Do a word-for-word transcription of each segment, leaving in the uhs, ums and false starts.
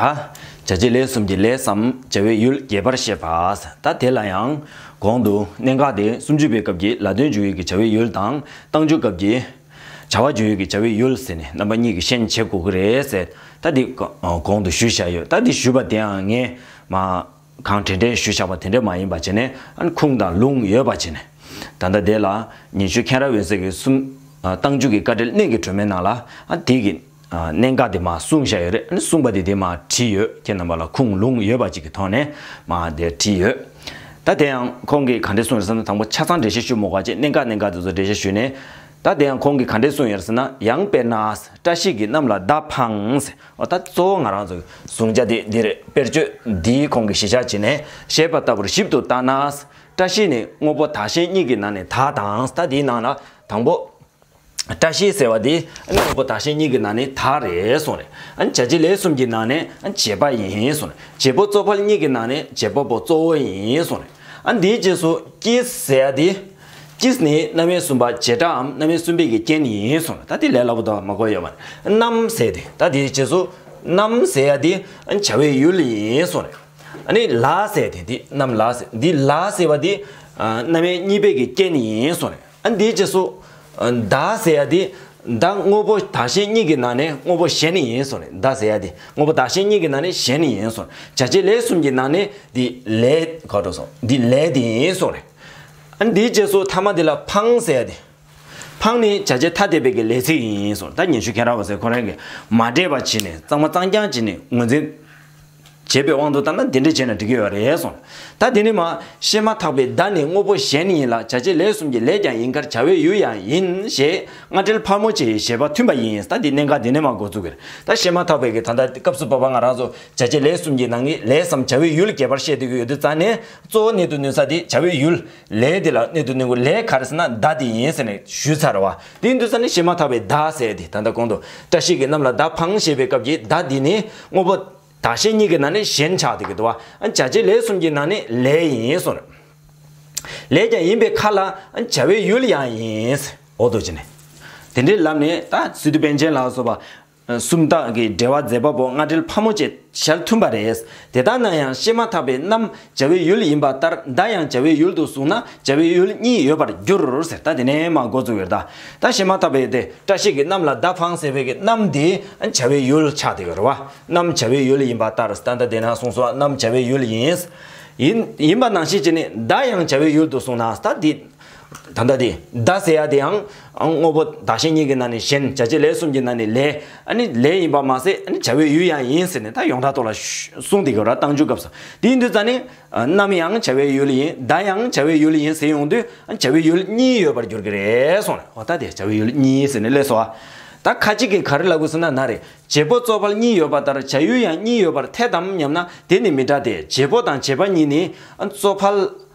ད། བྱ་བྱེད་ལས་གསུམ་གྱི་ལས་སམ་བྱ་བའི་ཡུལ་རྒྱས་པར་བཤད་པ། ད་དེ་ལ་ཡང་གོང་དུ་གནད་འགག་དེ་སུམ་ཅུ་པའི་སྐབས་ཀྱི་ལ་དོན་འཇུག་ཡུལ་གྱི་བྱ་བའི་ཡུལ་དང་རྟགས་འཇུག་སྐབས་ཀྱི་བྱ་བ་འཇུག་ཡུལ་གྱི་བྱ་བའི་ཡུལ་ཟེར་ནས་རྣམ་པ་གཉིས་ཀྱིས་ཤན་ཕྱེ་དགོས་ཀྱི་རེད་ཟེར། ད་འདི་གོང་དུ་ཞུས་བཞག་ཡོད། ད་འདི་ཞུས་པ་དེའང་ངས་མ། གང་དྲན་དྲན་ཞུས་བཞག་པ་དེ་འདྲ་མ་ཡིན་པ་བྱས་ནས་ཨ་ནི་ཁུངས་དང་ལུང་ཡོད་པ་བྱས་ནས། ད་ལྟ་དེ་ལ་ཉན་ཤུལ་མཁྱེན་རབ་འོད་གསལ་གྱི་གསུམ། ཨ་རྟགས་འཇུག་གི་དཀའ་འགྲེལ་གནད་ཀྱི་སྒྲོན་མའི་ནང་ལ་ཨ་དེ་གི་ཨ་གནད་འགག་དེ་མར་གསུངས་བཞག་ཡོད་རེད། ཨ་ནི་གསུངས་པ་དེ་དེ་མར་བྲིས་ཡོད། ཁྱེད་རྣམ་པ་ལ་ཁུངས་ལུང་ཡོད་པ་ཅིག་གི་ཐོག་ནས་མར་དེ་བྲིས་ཡོད། ད་དེ་ཡང་ཁོང་གིས་ག་འདྲས་གསུངས་ཡོད་ཟེར་ན། དང་པོ་ཆ་ཚང་འགྲེལ་བཤད་ཞུ་མི་དགོས་པ་བྱས། གནད་འགག་གནད་འགག་དེ་ཚོ་འགྲེལ་བཤད་ཞུས་ནས། ད་དེ་ཡང་ཁོང་གིས་ག་འདྲས་གསུངས་ཡོད་ཟེར་ན། ཡང་དཔེར་ན། བཀྲ་ཤིས་ཀྱི་རྣམས་ལ་མདའ་འཕངས་ཟེར། འོ་ད་གཙོ་བོ་ང་རང་ཚོ་གཟུང་བྱ་དེ་འདི་རེད། དཔེར་བརྗོད་འདིའི་ཁོང་གིས་གཞི་བཞག་བྱས་ནས་བཤད་པ་ལྟ་བུར་ཞིབ་ཏུ་བརྟགས་ན། བཀྲ་ཤིས་ནི་དངོས་པོ་བདག་གཞན་གཉིས་ཀྱི་ནང་ནས་བདག་དང་། ད་འདིའི་ནང་ན་དང་པོ། བཀྲ་ཤིས་ཟེར་བ་འདི་དངོས་པོ་བདག་གཞན་གཉིས་ཀྱི་ནང་ནས་བདག་རེད་གསུངས་རེད། ཨ་ནི་བྱ་བྱེད་ལས་གསུམ་གྱི་ནང་ནས་ཨ་ནི་བྱེད་པ་ཡིན་གསུངས་རེད། བྱེད་པོ་གཙོ་ཕལ་གཉིས་ཀྱི་ནང་ནས་བྱེད་པ་པོ་གཙོ་བོ་ཡིན་གསུངས་རེད། ཨ་ནི་འདིའི་རྗེས་སུ་ཀྱིས་ཟེར་ཡ་འདི། ཀྱིས་ནི་རྣམ་དབྱེ་གསུམ་པ་བྱེད་སྒྲའམ་རྣམ་དབྱེ་གསུམ་པའི་གི་རྐྱེན་ཡིན་གསུངས་རེད། ད་འདི་ལས་སླ་པོ་འདུག་མ་གོ་ཡོད་མ་རེད། རྣམས་ཟེར་དེ། ད་འདིའི་རྗེས་སུ་རྣམས་ཟེར་ཡ་འདི་ཨ་ནི་བྱ་བའི་ཡུལ་ཡིན་གསུངས་རེད། ཨ་ནི་ལ་ཟེར་དེ། འདི་རྣམས་ལ་ཟེར། འདི་ལ་ཟེར་བ་འདི་ཨ་རྣམ་དབྱེ་གཉིས་པའི་གི་རྐྱེན་ཡིན་གསུངས་རེད། ཨ་ནི་འདིའི་རྗེས་སུ་ཨ་མདའ་ཟེར་ཡ་འདི་མདའ་དངོས་པོ་བདག་གཞན་གཉིས་ཀྱི་ནང་ནས་དངོས་པོ་གཞན་ཡིན་གསུངས་རེད། མདའ་ཟེར་ཡ་འདི་དངོས་པོ་བདག་གཞན་གཉིས་ཀྱི་ནང་ནས་གཞན་ཡིན་གསུངས། བྱ་བྱེད་ལས་གསུམ་གྱི་ནང་ནས་འདི་ལས་གོ་འགྲོ་སོང་། འདི་ལས་འདི་ཡིན་གསུངས་རེད། ཨ་ནི་འདིའི་རྗེས་སུ་ཐ་མ་འདི་ལ་འཕངས་ཟེར་ཡ་འདི། འཕངས་ནི་བྱ་བྱེད་ཐ་དད་པའི་གི་ལས་ཚིག་ཡིན་གསུངས། ད་ཉན་ཤུལ་མཁྱེན་རབ་འོད་གསལ་ཁོ་རང་གིས་མ་འདྲེས་པ་བྱས་ནས་གཙང་མ་གཙང་རྐྱང་བྱས་ནས་ངོས་འཛིན་བྱེད་པའི་དབང་དུ་བཏང་ན་དེ་འདྲ་བྱས་ན་འགྲིག་གི་ཡོད་རེད་གསུངས། ད་དེ་ནི་མ་བཤད་མ་ཐག་པའི་མདའ་ནི་དངོས་པོ་གཞན་ཡིན་ལ། བྱ་བྱེད་ལས་གསུམ་གྱི་ལས་ཀྱང་ཡིན་ཁར་བྱ་བའི་ཡུལ་ཡང་ཡིན་ཞེས་སྔ་འགྲེལ་ཕལ་མོ་ཆེའི་བཞེད་པ་མཐུན་པ་ཡིན། ད་འདི་གནད་འགག་འདི་ནས་མ་འགོ་བཙུགས་གི་རེད། ད་བཤད་མ་ཐག་པའི་གི་ད་ལྟ་སྐབས་སུ་བབ་པ་ང་རང་ཚོ་བྱ་བྱེད་ལས་གསུམ་གྱི་ནང་གི་ལས་སམ་བྱ་བའི་ཡུལ་རྒྱས་པར་བཤད་བསྡད་ཀྱི་ཡོད་དུས་ཙང་ནས། གཙོ་བོ་གནད་དུ་བསྣུན་ས་དེ་བྱ་བའི་ཡུལ། ལས་དེ་ལ་གནད་དུ་བསྣུན་དགོས། ལས་ག་རེ་ཟེར་ན་མདའ་དེ་ཡིན་ཟེར་ནས་ཞུས་ཚར་བ། དེ་ཡིན་དུས་ཙང་ནས་བཤད་མ་ཐག་པའི་མདའ་ཟེར་དེ། ད་ལྟ་གོང་དུ་བཀྲ་ཤིས་ཀྱི་རྣམས་ལ་མདའ་འཕངས་ཞེས་པའི་སྐབས་ཀྱི་མདའ་འདི་ནི་དངོས་པོ་བདག་གཞན་གཉིས་ཀྱི་ནང་ནས་གཞན་ཆགས་བསྡད་ཀྱི་འདུག་བ། ཨ་བྱ་བྱེད་ལས་གསུམ་གྱི་ནང་ནས་ལས་ཡིན་གསུངས་རེད། ལས་ཀྱང་ཡིན་པའི་ཁ་ལ་ཨ་བྱ་བའི་ཡུལ་ཡང་ཡིན། འོ་དོ་ཅི་ནས། དེ་འདྲའི་ལམ་ནས་ད་སི་ཏུ་པཎ་ཆེན་ལ་སོགས་པ། སུམ་རྟགས་ཀྱི་འགྲེལ་པ་མཛད་པ་པོ་སྔ་འགྲེལ་ཕལ་མོ་ཆེ་ཞལ་མཐུན་པ་རེད། དེ་ལྟ་ན་ཡང་བཤད་མ་ཐག་པའི་རྣམས་བྱ་བའི་ཡུལ་ཡིན་པ་ལྟར་མདའ་ཡང་བྱ་བའི་ཡུལ་དུ་བཟུང་ན་བྱ་བའི་ཡུལ་གཉིས་ཡོད་པར་འགྱུར་ཟེར། ད་དེ་ནས་མ་འགོ་བཙུགས་ཡོད་ད། ད་བཤད་མ་ཐག་པའི་དེ་བཀྲ་ཤིས་ཀྱི་རྣམས་ལ་མདའ་འཕངས་ཟེར་བའི་གི་རྣམས་དེ་བྱ་བའི་ཡུལ་ཆགས་བསྡད་ཡོད་རེད་བ། རྣམས་བྱ་བའི་ཡུལ་ཡིན་པ་ལྟར། ད་ལྟ་དེ་ན་གསུངས་སོ། རྣམས་བྱ་བའི་ཡུལ་ཡིན། ཡིན་ཡིན་པ་ནང་བཞིན་བྱས་ནས་མདའ་ཡང་བྱ་བའི་ཡུལ་དུ་བཟུང་ན། ད་འདི། ད་ལྟ་དེ་མདའ་ཟེར་ཡ་དེའང་དངོས་པོ་བདག་གཞན་གཉིས་ཀྱི་ནང་ནས་གཞན། བྱ་བྱེད་ལས་གསུམ་གྱི་ནང་ནས་ལས། ཨ་ནི་ལས་ཡིན་པ་མ་ཟད་ཨ་ནི་བྱ་བའི་ཡུལ་ཡང་ཡིན་ཟེར་ནས་ད་ཡོངས་གྲགས་ཐོག་ལ་གསུངས་བསྡད་ཀྱི་ཡོད་ར། རྟགས་འཇུག་སྐབས་སུ། དེ་ཡིན་དུས་ཙང་ནས་རྣམས་ཡང་བྱ་བའི་ཡུལ་ཡིན། མདའ་ཡང་བྱ་བའི་ཡུལ་ཡིན་ཟེར་ཡོང་དུས་ཨ་ནི་བྱ་བའི་ཡུལ་གཉིས་ཡོད་པར་འགྱུར་གྱི་རེད་གསུངས་རེད། འོ་ད་དེ་བྱ་བའི་ཡུལ་གཉིས་ཟེར་ནས་སླེབས་སོ། ད་ཁ་ཅིག་གིས་ག་རེ་ལབ་དགོས་ཟེར་ན་ན་རེ། བྱེད་པོ་གཙོ་ཕལ་གཉིས་ཡོད་པ་ལྟར་བྱ་ཡུལ་ཡང་གཉིས་ཡོད་པར་འཐད་དམ་སྙམ་ན། དེ་ནི་མི་འདྲ་སྟེ། བྱེད་པོ་དང་བྱེད་པ་གཉིས་ནི་གཙོ་ཕལ་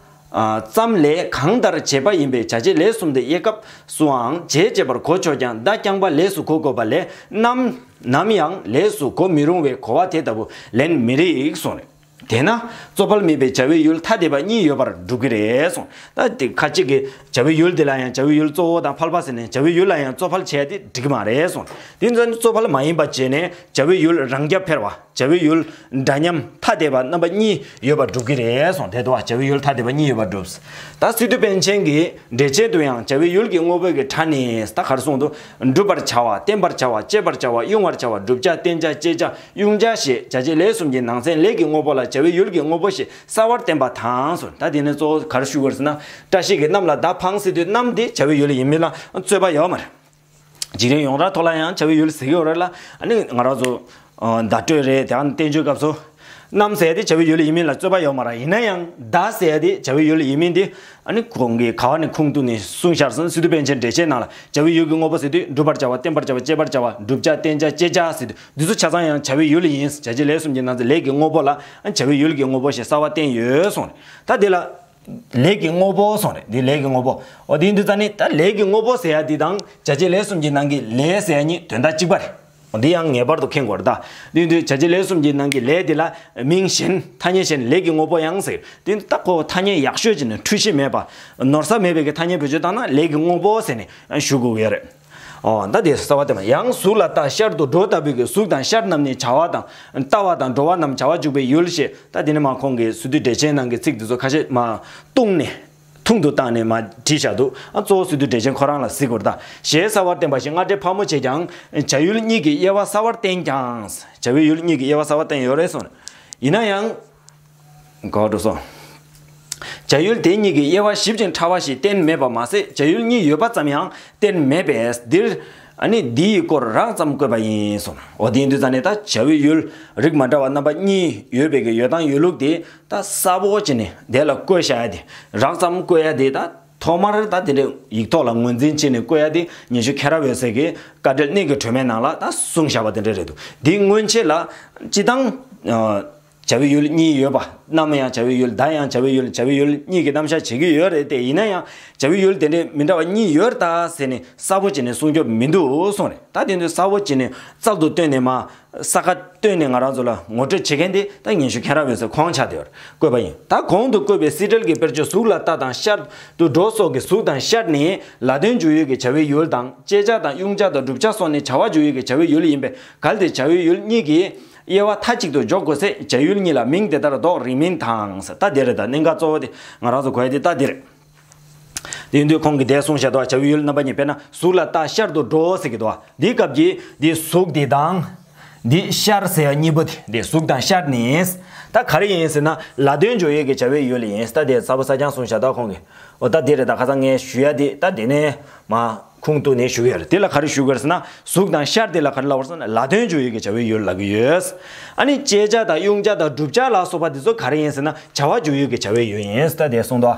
ཙམ་ལས། གང་ལྟར་བྱེད་པ་ཡིན་པས་བྱ་བྱེད་ལས་གསུམ་དེ་དབྱེ་སྐབས་སུའང་བྱེད་ཅེས་པར་གོ་ཆོག་ཀྱང་མདའ་རྐྱང་པ་ལས་སུ་གོ་དགོས་པ་ལས་རྣམས་ནམ་ཡང་ལས་སུ་གོ་མི་རུང་བའི་གོ་བ་དེ་ལྟ་བུ་ལེན་མི་རིགས་གསུངས་རེད། དེས་ན་གཙོ་ཕལ་མིན་པའི་བྱ་བའི་ཡུལ་ཐ་དད་པ་གཉིས་ཡོད་པར་སྒྲུབ་ཀྱི་རེད་གསུངས། ད་དེ་ཁ་ཅིག་གིས་བྱ་བའི་ཡུལ་དེ་ལ་ཡང་བྱ་བའི་ཡུལ་གཙོ་བོ་དང་ཕལ་པ་ཟེར་ནས་བྱ་བའི་ཡུལ་ལ་ཡང་གཙོ་ཕལ་བྱས་ཏེ་འགྲིག་གི་མ་རེད་གསུངས། དེ་ཚོ་ནི་གཙོ་ཕལ་མ་ཡིན་པ་བྱས་ནས་བྱ་བའི་ཡུལ་རང་རྐྱ་འཕེར་བ། བྱ་བའི་ཡུལ་འདྲ་མཉམ་ཐ་དད་པ་རྣམ་པ་གཉིས་ཡོད་པར་སྒྲུབ་ཀྱི་རེད་གསུངས། དེ་ལྟ་བ་བྱ་བའི་ཡུལ་ཐ་དད་པ་གཉིས་ཡོད་པར་སྒྲུབ། ད་སི་ཏུ་པཎ་ཆེན་གྱི་འགྲེལ་ཆེན་དུ་ཡང་བྱ་བའི་ཡུལ་གྱི་དངོས་པོའི་གི་ཕྲ་ནི་ད་གར་གསུངས་འདུག། བསྒྲུབ་པར་བྱ་བ། བརྟེན་པར་བྱ་བ། བཅད་པར་བྱ་བ། དབྱུང་བར་བྱ་བ། བསྒྲུབ་བྱ། བརྟེན་བྱ། བཅད་བྱ། དབྱུང་བྱ་ཞེས་བྱ་བྱེད་ལས་གསུམ་གྱི་ནང་ཚན་ལས་ཀྱི་དངོས་པོ་ལ་བྱ་བའི་ཡུལ་གྱི་དངོས་པོ་ཞེས་གསལ་བར་བསྟན་པ་དང་གསུངས། ད་དེ་ནས་གཙོ་བོ་ག་རེ་ཞུ་དགོས་ཟེར་ན། བཀྲ་ཤིས་ཀྱི་རྣམས་ལ་མདའ་འཕངས་ཟེར་དུས་རྣམས་དེ་བྱ་བའི་ཡུལ་ཡིན་མིན་ལ་རྩོད་པ་ཡོད་མ་རེད། འཇིག་རྟེན་ཡོངས་གྲགས་ཐོག་ལ་ཡང་བྱ་བའི་ཡུལ་ཟེར་གྱི་ཡོད་རེད་ལ། ཨ་ནི་ང་རང་ཚོ་ཨ་བརྡ་སྤྲོད་རེད། དེ་ཡང་བསྟན་བཅོས་སྐབས་སུ། རྣམས་ཟེར་ཡ་དེ་བྱ་བའི་ཡུལ་ཡིན་མིན་ལ་རྩོད་པ་ཡོད་མ་རེད། ཡིན་ན་ཡང་མདའ་ཟེར་ཡ་དེ་བྱ་བའི་ཡུལ་ཡིན་མིན་དེ། ཨ་ནི་གོང་གི་ག་བ་ནས་ཁུངས་གཏུགས་ནས་གསུངས་ཤར་སོང་། སི་ཏུ་པཎ་ཆེན་འགྲེལ་ཆེན་ནང་ལ་བྱ་བའི་ཡུལ་གྱི་དངོས་པོ་ཟེར་དུས་བསྒྲུབ་པར་བྱ་བ། བརྟེན་པར་བྱ་བ། བཅད་པར་བྱ་བ། བསྒྲུབ་བྱ། བརྟེན་བྱ། བཅད་བྱ་ཟེར་དུས་འདི་ཚོ་ཆ་ཚང་ཡང་བྱ་བའི་ཡུལ་ཡིན། བྱ་བྱེད་ལས་གསུམ་གྱི་ནང་ཚན་ལས་ཀྱི་དངོས་པོ་ལ་ཨ་བྱ་བའི་ཡུལ་གྱི་དངོས་པོ་ཞེས་གསལ་བ་བསྟན་ཡོད་གསུངས་རེད། ད་དེ་ལ། ལས་ཀྱི་དངོས་པོ་གསུངས་རེད། འདི་ལས་ཀྱི་དངོས་པོ། འོ་དེ་ཡིན་དུས་ཙང་ནི་ད་ལས་ཀྱི་དངོས་པོ་ཟེར་ཡ་འདི་དང་བྱ་བྱེད་ལས་གསུམ་གྱི་ནང་གི་ལས་ཟེར་ཡ་གཉིས་དོན་དག་གཅིག་པ་རེད། འོ་འདི་ཡང་ངེས་པར་དུ་མཁྱེན་དགོས་རེད་ད། དེ་ཡིན་དུས་བྱ་བྱེད་ལས་གསུམ་གྱི་ནང་གི་ལས་འདི་ལ་མིང་གཞན་ཐ་སྙད་གཞན་ལས་ཀྱི་དངོས་པོ་ཡང་ཟེར། དེ་ཡིན་དུས་ད་ཁོ་ཐ་སྙད་ཡག་ཤོས་ཅིག་ནས་འཁྲུལ་གཞི་མེད་པ། ནོར་ས་མེད་པའི་གི་ཐ་སྙད་བེད་སྤྱོད་བཏང་ན་ལས་ཀྱི་དངོས་པོ་ཟེར་ནས་ཞུ་དགོས་ཀྱི་ཡོད་རེད། ཨོ་ད་དེ་རྩ་བ་དེ་མ་ཡང་གཟུགས་ལ་ལྟ་ཤར་དུ་འགྲོ་ལྟ་བུའི་གི་གཟུགས་དང་ཤར་རྣམས་ནི་བྱ་བ་དང་ལྟ་བ་དང་འགྲོ་བ་རྣམས་བྱ་བ་འཇུག་པའི་ཡུལ་ཞེས། ད་དེ་ནི་མ་ཁོང་གི་སི་ཏུ་འགྲེལ་ཆེན་ནང་གི་ཚིག་དེ་ཚོ་ཁ་ཤས་མ་བཏུང་ནས། ཐུང་དུ་བཏང་ནས་མ་བྲིས་བཞག་འདུག་ཨ་གཙོ་བོ་སི་ཏུ་འགྲེལ་ཆེན་ཁོ་རང་ལ་གཟིགས་དགོས་རེད་ད། ཞེས་གསལ་བར་བསྟན་པ་བཞིན་སྔ་འགྲེལ་ཕལ་མོ་ཆེས་ཀྱང་བྱ་ཡུལ་གཉིས་ཀྱི་དབྱེ་བ་གསལ་བར་བསྟན་ཀྱང་། བྱ་བའི་ཡུལ་གཉིས་ཀྱི་དབྱེ་བ་གསལ་བར་བསྟན་ཡོད་རེད་གསུངས། ཡིན་ན་ཡང་། གོ་འགྲོ་སོང་། བྱ་ཡུལ་དེ་གཉིས་ཀྱི་དབྱེ་བ་ཞིབ་ཅིང་ཕྲ་བ་ཞིག་བསྟན་མེད་པ་མ་ཟད། བྱ་ཡུལ་གཉིས་ཡོད་པ་ཙམ་ཡང་བསྟན་མེད་པས་འདིར། ཨ་ནི་འདི་ཡི་སྐོར་རགས་ཙམ་བཀོད་པ་ཡིན་གསུངས། འོ་དེ་ཡིན་དུས་ཙང་ནས་ད་བྱ་བའི་ཡུལ་རིགས་མ་འདྲ་བ་རྣམ་པ་གཉིས་ཡོད་པའི་གི་ཡོད་སྟངས་ཡོད་ལུགས་དེ། ད་གསལ་པོ་བྱས་ནས་དེ་ལ་བཀོད་བཞག་ཡ་དེ། རགས་ཙམ་བཀོད་ཡ་དེ་ད་ཐོག་མར་ད་དེ་འདྲའི་ཡིག་ཐོག་ལ་ངོས་འཛིན་བྱས་ནས་བཀོད་ཡ་དེ་ཉན་ཤུལ་མཁྱེན་རབ་འོད་ཟེར་གྱིས་དཀའ་འགྲེལ་གནད་ཀྱི་སྒྲོན་མའི་ནང་ལ་ད་གསུངས་བཞག་པ་དེ་འདྲ་རེད་འདུག་འདི་སྔོན་ཆད་ལ་སྤྱི་བཏང་། ཨ། བྱ་བའི་ཡུལ་གཉིས་ཡོད་པ། ནམ་ཡང་བྱ་བའི་ཡུལ། ད་ཡང་བྱ་བའི་ཡུལ། བྱ་བའི་ཡུལ་གཉིས་ཀྱི་རྣམ་གཞག་བྱེད་ཀྱི་ཡོད་རེད་དེ། ཡིན་ན་ཡང་བྱ་བའི་ཡུལ་དེ་འདྲའི་མི་འདྲ་བ་གཉིས་ཡོད་རེད་ད་ཟེར་ནས་གསལ་པོ་བྱས་ནས་གསུང་རྒྱུ་མི་འདུག་གསུངས་རེད། ད་དེ་འདྲའི་གསལ་པོ་བྱས་ནས་རྩལ་དུ་བཏོན་ནས་མ། ས་ཁ་བཏོན་ནས་ང་རང་ཚོ་ལ་ངོ་སྤྲོད་བྱེད་མཁན་དེ་ད་ཉན་ཤུལ་མཁྱེན་རབ་འོད་ཟེར་ཁོང་ཆགས་བསྡད་ཡོད་རེད། བཀོད་པ་ཡིན། ད་གོང་དུ་བཀོད་པའི་སྲིད་འབྲེལ་གྱི་དཔེར་བརྗོད་གཟུགས་ལ་ལྟ་དང་ཤར་དུ་འགྲོ་སོགས་ཀྱི་གཟུགས་དང་ཤར་ནི་ལ་དོན་འཇུག་ཡུལ་གྱི་བྱ་བའི་ཡུལ་དང་། བཅད་བྱ་དང་དབྱུང་བྱ་དང་བསྒྲུབ་བྱ་སོགས་ནི་བྱ་བ་འཇུག་ཡུལ་གྱི་བྱ་བའི་ཡུལ་ཡིན་པས། གལ་ཏེ་བྱ་བའི་ཡུལ་གཉིས་ཀྱི་དབྱེ་བ་མཐའ་གཅིག་ཏུ་འཇོག་དགོས་ཚེ། བྱ་ཡུལ་གཉིས་ལ་མིང་དེ་ལྟར་འདོགས་རིགས་མིན་དང་། ད་དེ་རེད། ད་གནད་འགག་གཙོ་བོ་དེ་ང་རང་ཚོ་གོ་ཡ་དེ་ད་འདི་རེད། དེ་ཡིན་དུས་ཁོང་གིས་དེ་གསུངས་བཞག་འདུག་བྱ་བའི་ཡུལ་རྣམ་པ་གཉིས། དཔེར་ན་གཟུགས་ལ་ལྟ་ཤར་དུ་འགྲོ་ཟེར་གྱི་འདུག་འདིའི་སྐབས་ཀྱི་འདི་གཟུགས་འདི་དང་། འདི་ཤར་ཟེར་ཡ་གཉིས་པོ་དེ། འདི་གཟུགས་དང་ཤར་ནི། ད་ག་རེ་ཡིན་ཟེར་ན་ལ་དོན་འཇུག་ཡུལ་གྱི་བྱ་བའི་ཡུལ་ཡིན། ད་དེ་གསལ་པོ་གསལ་རྐྱང་གསུངས་བཞག་འདུག་ཁོང་གིས། འོ་ད་འདི་རེད། ད་ཁ་སང་ངས་ཞུ་ཡ་དེ་ད་དེ་ནས་མ་ཁུངས་གཏུགས་ནས་ཞུ་གི་ཡོད་རེད། དེ་ལ་ག་རེ་ཞུ་གི་ཡོད་རེད་ཟེར་ན། གཟུགས་དང་ཤར་དེ་ལ་ག་རེ་ལབ་པ་རེད་ཟེར་ན་ལ་དོན་འཇུག་ཡུལ་གྱི་བྱ་བའི་ཡུལ་ལབ་ཀྱི་ཡོད། ཨ་ནི་བཅད་བྱ་དང་དབྱུང་བྱ་དང་བསྒྲུབ་བྱ་ལ་སོགས་པ་དེ་ཚོ་ག་རེ་ཡིན་ཟེར་ན་བྱ་བ་འཇུག་ཡུལ་གྱི་བྱ་བའི་ཡུལ་ཡིན། ད་དེ་གསུངས་འདུག་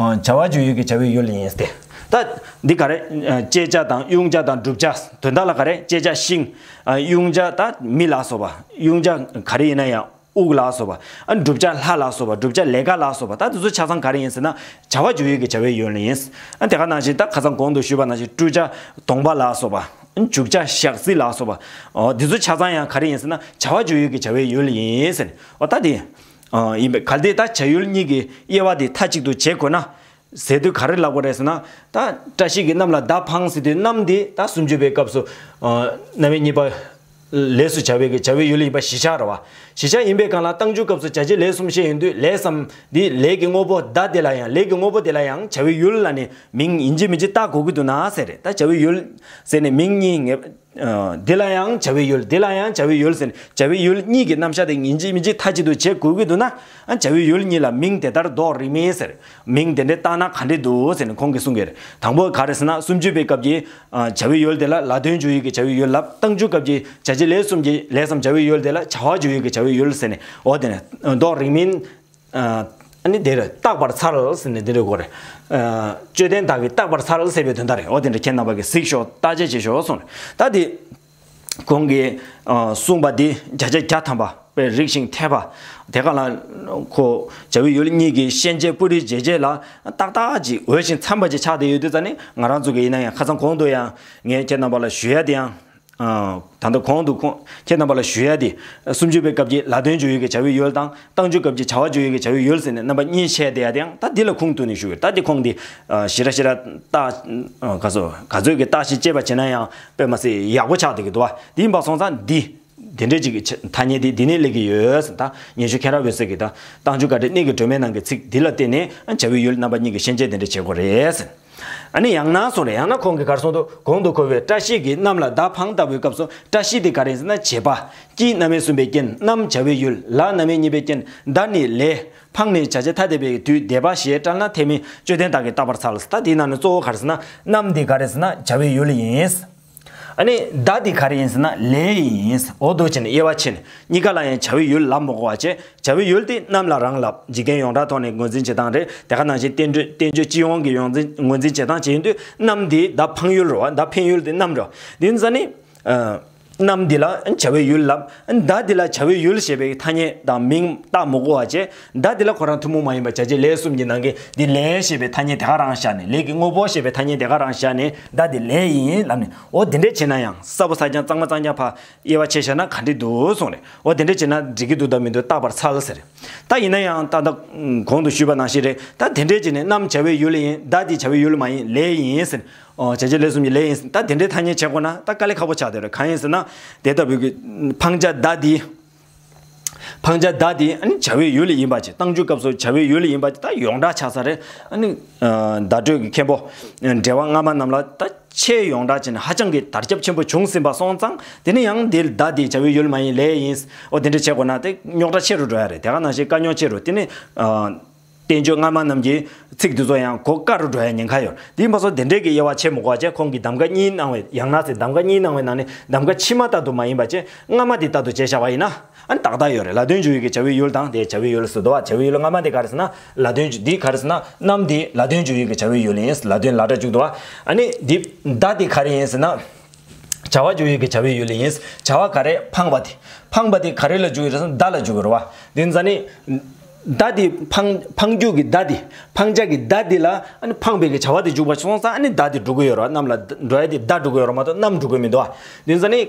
ཨ། བྱ་བ་འཇུག་ཡུལ་གྱི་བྱ་བའི་ཡུལ་ཡིན་ཏེ། ད་འདི་ག་རེ། ཨ། བཅད་བྱ་དང་དབྱུང་བྱ་དང་བསྒྲུབ་བྱ། དོན་དག་ལ་ག་རེ། བཅད་བྱ་ཤིང་། ཨ། དབྱུང་བྱ་ད་མི་ལ་སོགས་པ། དབྱུང་བྱ་ག་རེ་ཡིན་ན་ཡང་དབུགས་ལ་སོགས་པ། ཨ། བསྒྲུབ་བྱ་ལྷ་ལ་སོགས་པ། བསྒྲུབ་བྱ་ལས་ཀ་ལ་སོགས་པ། ད་དེ་ཚོ་ཆ་ཚང་ག་རེ་ཡིན་ཟེར་ན་བྱ་བ་འཇུག་ཡུལ་གྱི་བྱ་བའི་ཡུལ་ཡིན། ཨ། དེ་ག་ནང་བཞིན་ད་ཁ་སང་གོང་དུ་ཞུས་པ་ནང་བཞིན་བསྒྲུབ་བྱ་གདོང་པ་ལ་སོགས་པ། ཨ། འཇུག་བྱ་ཞག་རྩི་ལ་སོགས་པ། ཨོ། དེ་ཚོ་ཆ་ཚང་ཡང་ག་རེ་ཡིན་ཟེར་ན་བྱ་བ་འཇུག་ཡུལ་གྱི་བྱ་བའི་ཡུལ་ཡིན་ཟེར། ཨོ་ད་དེ། ཨ། ཡིན་པས། གལ་ཏེ་ད་བྱ་ཡུལ་གཉིས་ཀྱི་དབྱེ་བ་དེ་མཐའ་གཅིག་ཏུ་བྱེད་དགོས་ན། ཟེར་དུས་ག་རེ་ལབ་དགོས་རེད་ཟེར་ན། ད་བཀྲ་ཤིས་ཀྱི་གནམ་ལ་མདའ་འཕངས་ཟེར་དུས་གནམ་འདི་ད་སུམ་ཅུ་པའི་སྐབས་སུ། ཨ། རྣམ་དབྱེ་གཉིས་པ་ལས་སུ་བྱ་བའི་གི་བྱ་བའི་ཡུལ་ཡིན་པ་གཞིར་བཞག་རེད་བ། གཞིར་བཞག་ཡིན་པའི་སྒང་ལ་རྟགས་འཇུག་སྐབས་སུ་བྱ་བྱེད་ལས་གསུམ་བཤད་ཡོང་དུས་ལས་སམ་འདི་ལས་ཀྱི་དངོས་པོ་མདའ་དེ་ལ་ཡང་ལས་ཀྱི་དངོས་པོ་དེ་ལ་ཡང་བྱ་བའི་ཡུལ་ལ་ནི་མིང་ཡིན་གཅིག་མིན་གཅིག་བཏགས་དགོས་ཀྱི་འདུག་ན་ཟེར་རེད། ད་བྱ་བའི་ཡུལ་ཟེར་ནས་མིང་གཉིས་ངེས། ཨ། འདི་ལ་ཡང་བྱ་བའི་ཡུལ། འདི་ལ་ཡང་བྱ་བའི་ཡུལ་ཟེར་ནས་བྱ་བའི་ཡུལ་གཉིས་ཀྱི་རྣམ་གཞག་དེ་ཡིན་གཅིག་མིན་གཅིག་མཐའ་གཅིག་ཏུ་བྱེད་དགོས་ཀྱི་འདུག་ན། ཨ། བྱ་བའི་ཡུལ་གཉིས་ལ་མིང་དེ་ལྟར་འདོགས་རིགས་མིན་ཟེར། མིང་དེ་འདྲ་བཏགས་ན་ག་འདྲ་འདུག་ཟེར་ནས་ཁོང་གིས་གསུང་གི་རེད། དང་པོ་ག་རེ་ཟེར་ན་སུམ་ཅུ་པའི་སྐབས་ཀྱི། ཨ། བྱ་བའི་ཡུལ་དེ་ལ་ལ་དོན་འཇུག་ཡུལ་གྱི་བྱ་བའི་ཡུལ་ལབ། རྟགས་འཇུག་སྐབས་ཀྱི་བྱ་བྱེད་ལས་གསུམ་གྱི་ལས་སམ་བྱ་བའི་ཡུལ་དེ་ལ་བྱ་བ་འཇུག་ཡུལ་གྱི་བྱ་བའི་ཡུལ་ཟེར་ནས། འོ་དེ་ནས་འདོགས་རིགས་མིན། ཨ། ཨ་ནི་དེར་རྟག་པར་འཚལ་ཟེར་ནས་འདི་འདྲ་གོ་རེད། ཨ། དཔྱོད་ལྡན་དག་གིས་རྟག་པར་འཚལ་ཟེར་བའི་དོན་དག་རེད། འོ་དེ་འདྲ་ཁྱེད་རྣམ་པ་གིས་གཟིགས་ཤོག་བརྟག་དཔྱད་བྱེད་ཤོག་གསུངས་རེད། ད་དེ་ཁོང་གིས། ཨ། གསུངས་པ་འདི་བརྒྱ་ཆ་བརྒྱ་ཐམ་པ་དཔེ་རིག་ཞིང་འཐད་པ། དེ་ག་ལ་ཁོ་བྱ་བའི་ཡུལ་གཉིས་ཀྱི་ཤན་འབྱེད་སྤུ་རིས་འབྱེད་བྱེད་ལ་ཏག་ཏག་ཅིག་འོས་ཤིང་འཚམ་པ་ཅིག་ཆགས་བསྡད་ཡོད་དུས་ཙང་ནི་ང་རང་ཚོ་གིས་ཡིན་ན་ཡང་ཁ་སང་གོང་དུ་ཡང་ངས་ཁྱེད་རྣམ་པ་ལ་ཞུ་ཡ་དེ་ཡང་། ཨ། ད་ལྟ་གོང་དུ་ཁོང་ཁྱེད་རྣམ་པ་ལ་ཞུ་ཡ་དེ། སུམ་ཅུ་པའི་སྐབས་ཀྱི་ལ་དོན་འཇུག་ཡུལ་གྱི་བྱ་བའི་ཡུལ་དང་། རྟགས་འཇུག་སྐབས་ཀྱི་བྱ་བ་འཇུག་ཡུལ་གྱི་བྱ་བའི་ཡུལ་ཟེར་ནས་རྣམ་པ་གཉིས་ཕྱེ་བསྡད་ཡ་དེ་ཡང་ད་འདི་ལ་ཁུངས་གཏུགས་ནས་ཞུ་གི། ད་འདི་ཁོང་འདི། ཨ། ཞེ་དྲག་ཞེ་དྲག་རྟགས། ཨ། ག་ཚོད་ག་ཚོད་ཀྱི་རྟགས་ཤིག་དཔྱད་པ་བྱས་ན་ཡང་དཔེ་མ་སྲིད་ཡག་པོ་ཆགས་བསྡད་ཀྱི་འདུག་བ། འདི་ཡིན་པ་སོང་ཙང་འདི། དེ་འདྲ་ཅིག་གི་ཐ་སྙད་འདི་འདི་ནས་སླེབས་ཀྱི་ཡོད་ཟེར། ད་ཉན་ཤུལ་མཁྱེན་རབ་འོད་ཟེར་གྱིས་ད་རྟགས་འཇུག་དཀའ་འགྲེལ་གནད་ཀྱི་སྒྲོན་མའི་ནང་གི་ཚིག་འདི་ལ་བརྟེན་ནས་བྱ་བའི་ཡུལ་རྣམ་པ་གཉིས་ཀྱི་ཤན་འབྱེད་དེ་འདྲ་བྱེད་དགོས་རེད་ཟེར། ཨ་ནི་ཡང་ན་གསུངས་རེད། ཡང་ན་ཁོང་གིས་ག་རེ་གསུངས་འདུག་གོང་དུ་འཁོད་པའི་བཀྲ་ཤིས་ཀྱི་གནམ་ལ་མདའ་འཕངས་ལྟ་བུའི་སྐབས་སུ་བཀྲ་ཤིས་དེ་ག་རེ་ཡིན་ཟེར་ན་བྱེད་པ། ཀྱི་རྣམ་དབྱེ་གསུམ་པའི་རྐྱེན། གནམ་བྱ་བའི་ཡུལ། ལ་རྣམ་དབྱེ་གཉིས་པའི་རྐྱེན། མདའ་ནི་ལས། འཕངས་ནི་བྱ་བྱེད་ཐ་དད་པའི་དུས་འདས་པ་ཞེས་བཀྲལ་ན་འཐད་མིན་དཔྱོད་ལྡན་དག་གིས་བརྟག་པར་འཚལ། ད་དེའི་ནང་ནས་གཙོ་བོ་ག་རེ་ཟེར་ན་གནམ་དེ་ག་རེ་ཟེར་ན་བྱ་བའི་ཡུལ་ཡིན། ཨ་ནི་མདའ་དེ་ག་རེ་ཡིན་ཟེར་ན་ལས་ཡིན། འོ་འདུག་བྱས་ནས་དབྱེ་བ་ཕྱེ་ནས་གཉིས་ཀ་ལ་ཡང་བྱ་བའི་ཡུལ་ལབ་མི་དགོས་པ་བྱས། བྱ་བའི་ཡུལ་དེ་གནམ་ལ་རང་ལབ། འཇིག་རྟེན་ཡོངས་གྲགས་ཐོག་ནས་ངོས་འཛིན་བྱེད་སྟངས་རེད། དེ་ག་ནང་བཞིན་བསྟན་བཅོས་བསྟན་བཅོས་སྤྱི་ཡོངས་ཀྱི་ཡོངས་འཛིན་ངོས་འཛིན་བྱེད་སྟངས་བྱེད་ཡོང་དུས་གནམ་དེ་མདའ་འཕངས་ཡུལ་རེད་བ། མདའ་འཕེན་ཡུལ་དེ་གནམ་རེད་བ། དེ་ཡིན་ཙང་ནི། ཨ། གནམ་འདི་ལ་བྱ་བའི་ཡུལ་ལབ། མདའ་འདི་ལ་བྱ་བའི་ཡུལ་ཞེས་པའི་ཐ་སྙད་དང་མིང་བཏགས་མི་དགོས་པ་བྱས། མདའ་འདི་ལ་ཁོ་རང་ཐུན་མོང་མ་ཡིན་པ་བྱ་བྱེད་ལས་གསུམ་གྱི་ནང་གི་འདི་ལས་ཞེས་པའི་ཐ་སྙད་དེ་ག་རང་བཞག་ནས། ལས་ཀྱི་དངོས་པོ་ཞེས་པའི་ཐ་སྙད་དེ་ག་རང་བཞག་ནས་མདའ་འདི་ལས་ཡིན་ལབ་ནས། འོ་དེ་འདྲས་བྱས་ན་ཡང་གསལ་པོ་གསལ་རྐྱང་གཙང་མ་གཙང་རྐྱང་ཕར་དབྱེ་བ་ཕྱེ་བཞག་ན་ག་འདྲས་འདུག་གསུངས་རེད། འོ་དེ་འདྲས་བྱས་ན་འགྲིག་གི་འདུག་དང་མི་འདུག་བརྟག་པར་འཚལ་ཟེར། ད་ཡིན་ན་ཡང་ད་ལྟ་གོང་དུ་ཞུས་པ་ནང་བཞིན་རེད། ད་དེ་འདྲས་བྱས་ནས་གནམ་བྱ་བའི་ཡུལ་ཡིན། མདའ་འདི་བྱ་བའི་ཡུལ་མ་ཡིན། ལས་ཡིན་ཟེར། ཨོ། བྱ་བྱེད་ལས་གསུམ་གྱི་ལས་ཡིན། ད་དེ་འདྲའི་ཐ་སྙད་བྱེད་དགོས་ན་ད་དཀའ་ལས་ཁག་པོ་ཆགས་བསྡད་རེད། གང་ཡིན་ཟེར་ན། དེ་ལྟ་བུའི་གི་འཕང་བྱ་བརྡ་འདི། འཕང་བྱ་བརྡ་འདི་ཨ་ནི་བྱ་བའི་ཡུལ་ཡིན་པ་ཅིག་རྟགས་འཇུག་སྐབས་སུ་བྱ་བའི་ཡུལ་ཡིན་པ་ཅིག་ད་ཡོངས་གྲགས་ཆགས་ས་རེད། ཨ་ནི། ཨ། བརྡ་སྤྲོད་ཀྱི་མཁན་པོ། འགྲེལ་པ་སྔ་མ་རྣམས་ལ་ད་ཆེས་ཡོངས་གྲགས་བྱས་ནས་ཧ་ཅང་གི་དར་ཁྱབ་ཆེན་པོ་བྱུང་ཟིན་པ་སོང་ཙང་། དེ་ནི་ཡང་འདིར་བརྡ་འདི་བྱ་བའི་ཡུལ་མ་ཡིན་ལས་ཡིན། ཨོ། དེ་འདྲ་བྱེད་དགོས་ན་དེ་རྙོག་དྲ་ཆེ་རུ་འགྲོ་ཡ་རེད། དེ་ག་ནང་བཞིན་དཀའ་རྙོག་ཆེ་རུ། དེ་ནི། ཨ། བསྟན་བཅོས་སྔ་མ་རྣམས་ཀྱི་ཚིག་འདི་ཚོ་ཡང་གོ་དཀའ་རུ་འགྲོ་ཡ་ཉེན་ཁ་ཡོད། དེ་ཡིན་པ་སོགས་དེ་འདྲའི་གི་དབྱེ་བ་ཕྱེ་མི་དགོས་པ་བྱས། ཁོང་གིས་གདམ་ག་གཉིས་གནང་བའི། ཡང་ན་ཟེར། གདམ་ག་གཉིས་གནང་བའི་ནང་ནས་གདམ་ག་ཕྱི་མ་ལྟར་དུ་མ་ཡིན་པ་བྱས། སྔ་མ་དེ་ལྟར་དུ་བྱས་བཞག་པ་ཡིན་ན། ཨ་ནི་ཏག་ཏག་ཡོད་རེད། ལ་དོན་འཇུག་ཡུལ་གྱི་བྱ་བའི་ཡུལ་དང་དེ་བྱ་བའི་ཡུལ་ཟེར་འདུག་བ། བྱ་བའི་ཡུལ་སྔ་མ་དེ་ག་རེ་ཟེར་ན། ལ་དོན་འཇུག་འདི་ག་རེ་ཟེར་ན། རྣམ་འདི་ལ་དོན་འཇུག་ཡུལ་གྱི་བྱ་བའི་ཡུལ་ཡིན། ལ་དོན་ལ་སྒྲ་འཇུག་འདུག་བ། ཨ་ནི་འདི་བརྡ་འདི་ག་རེ་ཡིན་ཟེར་ན། བྱ་བ་འཇུག་ཡུལ་གྱི་བྱ་བའི་ཡུལ་ཡིན། བྱ་བ་ག་རེ། འཕངས་པ་དེ། འཕངས་པ་དེ་ག་རེ་ལ་འཇུག་ཡོད་རེད་ཟེར་ན། བརྡ་ལ་འཇུག་ཡོད་རེད་བ། དེ་ཙ་ནི། བརྡ་དེ་འཕང་། འཕང་རྒྱུ་གི་བརྡ་དེ། འཕང་བྱ་གི་བརྡ་དེ་ལ་ཨ་ནི་འཕངས་པའི་གི་བྱ་བ་དེ་འཇུག་པ་སོང་ཙང་། ཨ་ནི་བརྡ་དེ་འགྲོ་གི་ཡོད་རེད་བ། རྣམ་ལ་འགྲོ་ཡ་དེ་བརྡ་འགྲོ་གི་ཡོད་རེད་མ་གཏོགས་རྣམ་འགྲོ་གི་མི་འདུག་བ། དེ་ཙ་ནི།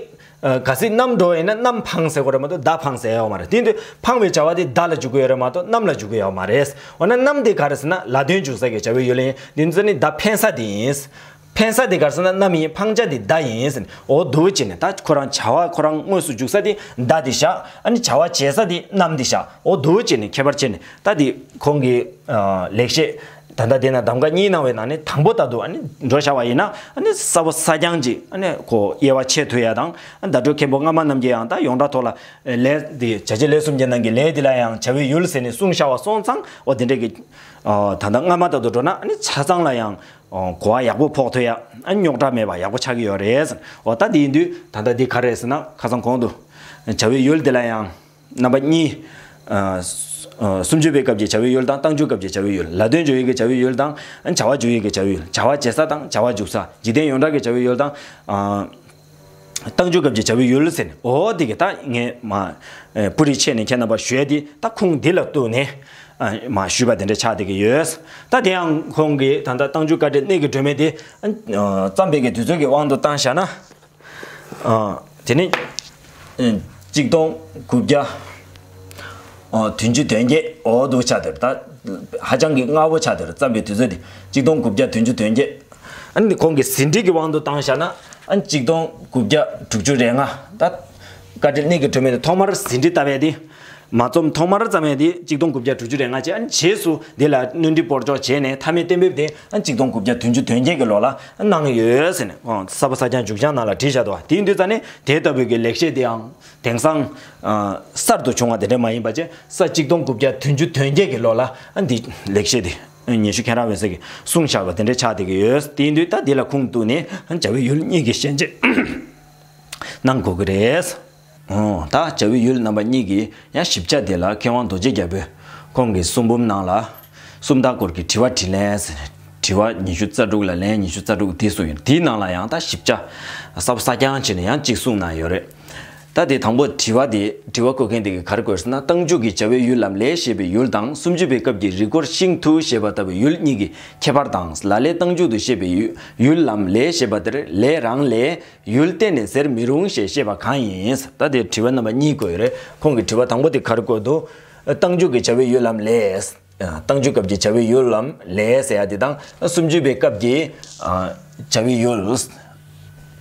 ཨ། གལ་སྲིད་རྣམ་འགྲོ་བ་ཡིན་ན་རྣམ་འཕངས་ཟེར་དགོས་རེད་མ་གཏོགས་བརྡ་འཕངས་ཟེར་ཡ་ཡོད་མ་རེད། དེ་དུས་འཕངས་པའི་བྱ་བ་དེ་བརྡ་ལ་འཇུག་གི་ཡོད་རེད་མ་གཏོགས་རྣམ་ལ་འཇུག་གི་ཡོད་མ་རེད། འོ་ན་རྣམ་དེ་ག་རེ་ཟེར་ན། ལ་དོན་འཇུག་ས་གི་བྱ་བའི་ཡུལ་ཡིན། དེ་ཙ་ནི་བརྡ་འཕེན་ས་དེ་ཡིན། འཕེན་ས་དེ་ག་རེ་ཟེར་ན་རྣམ་ཡིན། འཕང་བྱ་དེ་བརྡ་ཡིན་ཟེར་ནས། འོ་འདུག་བྱས་ནས་ད་ཁོ་རང་བྱ་བ་ཁོ་རང་དངོས་སུ་འཇུག་ས་དེ་བརྡ་དེ་བཞག་ཨ་ནི་བྱ་བ་བྱེད་ས་དེ་རྣམ་དེ་བཞག་འོ་འདུག་བྱས་ནས་ཁྱད་པར་ཕྱེ་ནས། ད་དེ་ཁོང་གི། ཨ། ལེགས་བཤད། ད་ལྟ་དེ་ན་གདམ་ག་གཉིས་གནང་བའི་ནང་ནས་དང་པོ་ལྟར་དུ་ཨ་ནི་འགྲོ་བཞག་པ་ཡིན་ན། ཨ་ནི་ས་བོ་ས་རྐྱང་ཅིག་ཨ་ནི་ཁོ་དབྱེ་བ་ཕྱེ་ཐུབ་ཡ་དང་། ཨ། བརྡ་སྤྲོད་མཁན་པོ་སྔ་མ་རྣམས་ཀྱིས་ཡང་ད་ཡོངས་གྲགས་ཐོག་ལ། ཨ། ལས་དེ་བྱ་བྱེད་ལས་གསུམ་གྱི་ནང་གི་ལས་དེ་ལ་ཡང་བྱ་བའི་ཡུལ་ཟེར་ནས་གསུངས་བཞག་པ་སོང་ཙང་། འོ་དེ་འདྲས་ཀྱི། ཨ། ད་ལྟ་སྔ་མ་ལྟར་དུ་འགྲོ་ན་ཨ་ནི་ཆ་ཚང་ལ་ཡང་། ཨོ། གོ་བ་ཡག་པོ་ཕོག་ཐུབ་ཡ། ཨ། རྙོག་དྲ་མེད་པ་ཡག་པོ་ཆགས་ཀྱི་ཡོད་རེད། འོ་ད་དེ་ཡིན་དུས་ད་ལྟ་འདི་ག་རེ་ཟེར་ན། ཁ་སང་གོང་དུ་བྱ་བའི་ཡུལ་དེ་ལ་ཡང་རྣམ་པ་གཉིས། ཨ། སུམ་ཅུ་པའི་སྐབས་ཀྱི་བྱ་བའི་ཡུལ་དང་རྟགས་འཇུག་སྐབས་ཀྱི་བྱ་བའི་ཡུལ། ལ་དོན་འཇུག་ཡུལ་གྱི་བྱ་བའི་ཡུལ་དང་། ཨ། བྱ་བ་འཇུག་ཡུལ་གྱི་བྱ་བའི་ཡུལ། བྱ་བ་བྱེད་ས་དང་བྱ་བ་འཇུག་ས། འཇིག་རྟེན་ཡོངས་གྲགས་ཀྱི་བྱ་བའི་ཡུལ་དང་། ཨ། རྟགས་འཇུག་སྐབས་ཀྱི་བྱ་བའི་ཡུལ་ཟེར་ནས། འོ་དེ་གི་ད་ངས་མ། ཨེ། སྤུ་རིས་ཕྱེ་ནས་ཁྱེད་རྣམ་པར་ཞུ་ཡ་དེ་ད་ཁུངས་འདི་ལ་གཏུགས་ནས། ཨ། མ་ཞུས་པ་དེ་འདྲ་ཆགས་བསྡད་ཀྱི་ཡོད། ད་དེ་ཡང་ཁོང་གིས་ད་ལྟ་རྟགས་འཇུག་བཀའ་འགྲེལ་གནད་ཀྱི་སྒྲོན་མེ་དེ། ཨ། བརྩམས་པའི་གི་དུས་ཚོད་ཀྱི་དབང་དུ་བཏང་བཞག་ན། ཨ། དེ་ནི། ཨེ། གཅིག་སྟོང་དགུ་བརྒྱ། ཨ། བདུན་ཅུ་དོན་བརྒྱད། འོ་འདུག་ཆགས་བསྡད་རེད། ད་ཧ་ཅང་གི་སྔ་བོ་ཆགས་བསྡད་རེད། བརྩམས་པའི་དུས་ཚོད་དེ་གཅིག་སྟོང་དགུ་བརྒྱ་བདུན་ཅུ་དོན་བརྒྱད། ཨ་ནི་ཁོང་གི་ཟིན་བྲིས་ཀྱི་དབང་དུ་བཏང་བཞག་ན། ཨ། གཅིག་སྟོང་དགུ་བརྒྱ་དྲུག་ཅུ་རེ་ལྔ། ད་བཀའ་འགྲེལ་གནད་ཀྱི་སྒྲོན་མེ་དེ་ཐོག་མར་ཟིན་བྲིས་བཏབ་པ་དེ། མ་རྩོམ་ཐོག་མར་བརྩམས་པ་དེ་གཅིག་སྟོང་དགུ་བརྒྱ་དྲུག་ཅུ་རེ་ལྔ་བྱས། ཨ་ནི་རྗེས་སུ་དེ་ལ་སྣོན་འཕྲི་སྤོར་གཅོག་བྱས་ནས་མཐའ་མའི་གཏན་འབེབས་དེ། ཨ། གཅིག་སྟོང་དགུ་བརྒྱ་བདུན་ཅུ་དོན་བརྒྱད་ཀྱི་ལོ་ལ་གནང་ཡོད་ཟེར་ནས། ཨོ། ས་བོ་ས་རྐྱང་འཇུག་བྱང་ནང་ལ་བྲིས་བཞག་འདུག་བ། དེ་ཡིན་དུས་ཙ་ནས་དེ་ལྟ་བུའི་གི་ལེགས་བཤད་དེ་ཡང་དེང་སང་། ཨ། གསར་དུ་བྱུང་བ་དེ་འདྲ་མ་ཡིན་པ་བྱས། ས་གཅིག་སྟོང་དགུ་བརྒྱ་བདུན་ཅུ་དོན་བརྒྱད་ཀྱི་ལོ་ལ། ཨ། འདི་ལེགས་བཤད་དེ་ཉི་ཤུ་མཁན་རབ་འོད་ཟེར་གྱིས་གསུངས་བཞག་པ་དེ་འདྲ་ཆགས་བསྡད་ཀྱི་ཡོད། དེ་ཡིན་དུས་ད་འདི་ལ་ཁུངས་གཏུགས་ནས། ཨ། བྱ་བའི་ཡུལ་གཉིས་ཀྱི་ཤན་འབྱེད་གནང་དགོས་ཀྱི་རེད། ཨོ། ད་བྱ་བའི་ཡུལ་རྣམ་པ་གཉིས་ཀྱི་ཡང་ཞིབ་ཆ་དེ་ལ་མཁས་དབང་རྡོ་རྗེ་རྒྱལ་པོས་ཁོང་གི་གསུང་འབུམ་ནང་ལ། སུམ་རྟགས་སྐོར་གྱི་དྲི་བ་དྲིས་ལན་ཟེར། དྲི་བ་ཉི་ཤུ་རྩ་དྲུག་ལ་ལན་ཉི་ཤུ་རྩ་དྲུག་དེ་གསུངས་ཡོད། དེའི་ནང་ལ་ཡང་ད་ཞིབ་ཆ་ས་བོ་ས་རྐྱང་བྱས་ནས་ཡང་གཅིག་གསུངས་གནང་ཡོད་རེད། ད་དེ་དང་པོ་དྲི་བ་དེ། དྲི་བ་བཀོད་མཁན་དེ་གིས་ག་རེ་བཀོད་ཟེར་ན། རྟགས་འཇུག་གི་བྱ་བའི་ཡུལ་ལམ་ལས་བཤད་པའི་ཡུལ་དང་། སུམ་ཅུ་པའི་སྐབས་ཀྱི་རིགས་སྐོར་ཤིང་ཐུ་ཞེས་པ་ལྟ་བུའི་ཡུལ་གཉིས་ཀྱི་ཁྱད་པར་དང་། ལ་ལས་རྟགས་འཇུག་ཏུ་བཤད་པའི་ཡུལ། ཡུལ་ལམ་ལས་བཤད་པ་དེར་ལས་རང་ལས་ཡུལ་གཏན་ནས་ཟེར་མི་རུང་ཞེས་བཤད་པ་གང་ཡིན། ད་དེ་དྲི་བ་རྣམ་པ་གཉིས་བཀོད་ཡོད་རེད། ཁོང་གིས་དྲི་བ་དང་པོ་དེ་ག་རེ་བཀོད་འདུག་རྟགས་འཇུག་གི་བྱ་བའི་ཡུལ་ལམ་ལས། རྟགས་འཇུག་སྐབས་ཀྱི་བྱ་བའི་ཡུལ་ལམ་ལས་ཟེར་ཡ་དེ་དང་། སུམ་ཅུ་པའི་སྐབས་ཀྱི། ཨ། བྱ་བའི་ཡུལ།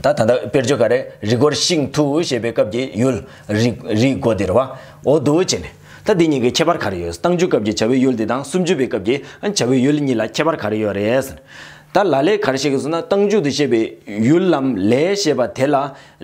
ད་ད་ལྟ་དཔེར་བརྗོད་ག་རེ། རིགས་སྐོར་ཤིང་ཐུ་ཞེས་པའི་སྐབས་ཀྱི་ཡུལ། རིགས། རིགས་སྐོར་དེ་རེད་བ། འོ་འདུག་བྱས་ནས། ད་འདི་གཉིས་ཀྱི་ཁྱད་པར་ག་རེ་ཡོད། རྟགས་འཇུག་སྐབས་ཀྱི་བྱ་བའི་ཡུལ་དེ་དང་། སུམ་ཅུ་པའི་སྐབས་ཀྱི་བྱ་བའི་ཡུལ་གཉིས་ལ་ཁྱད་པར་ག་རེ་ཡོད་རེད། ད་ལ་ལས་ག་རེ་བཤད་ཀྱི་ཟེར་ན། རྟགས་འཇུག་ཏུ་བཤད་པའི་ཡུལ་ལམ་ལས་ཞེས་པ་དེ་ལ་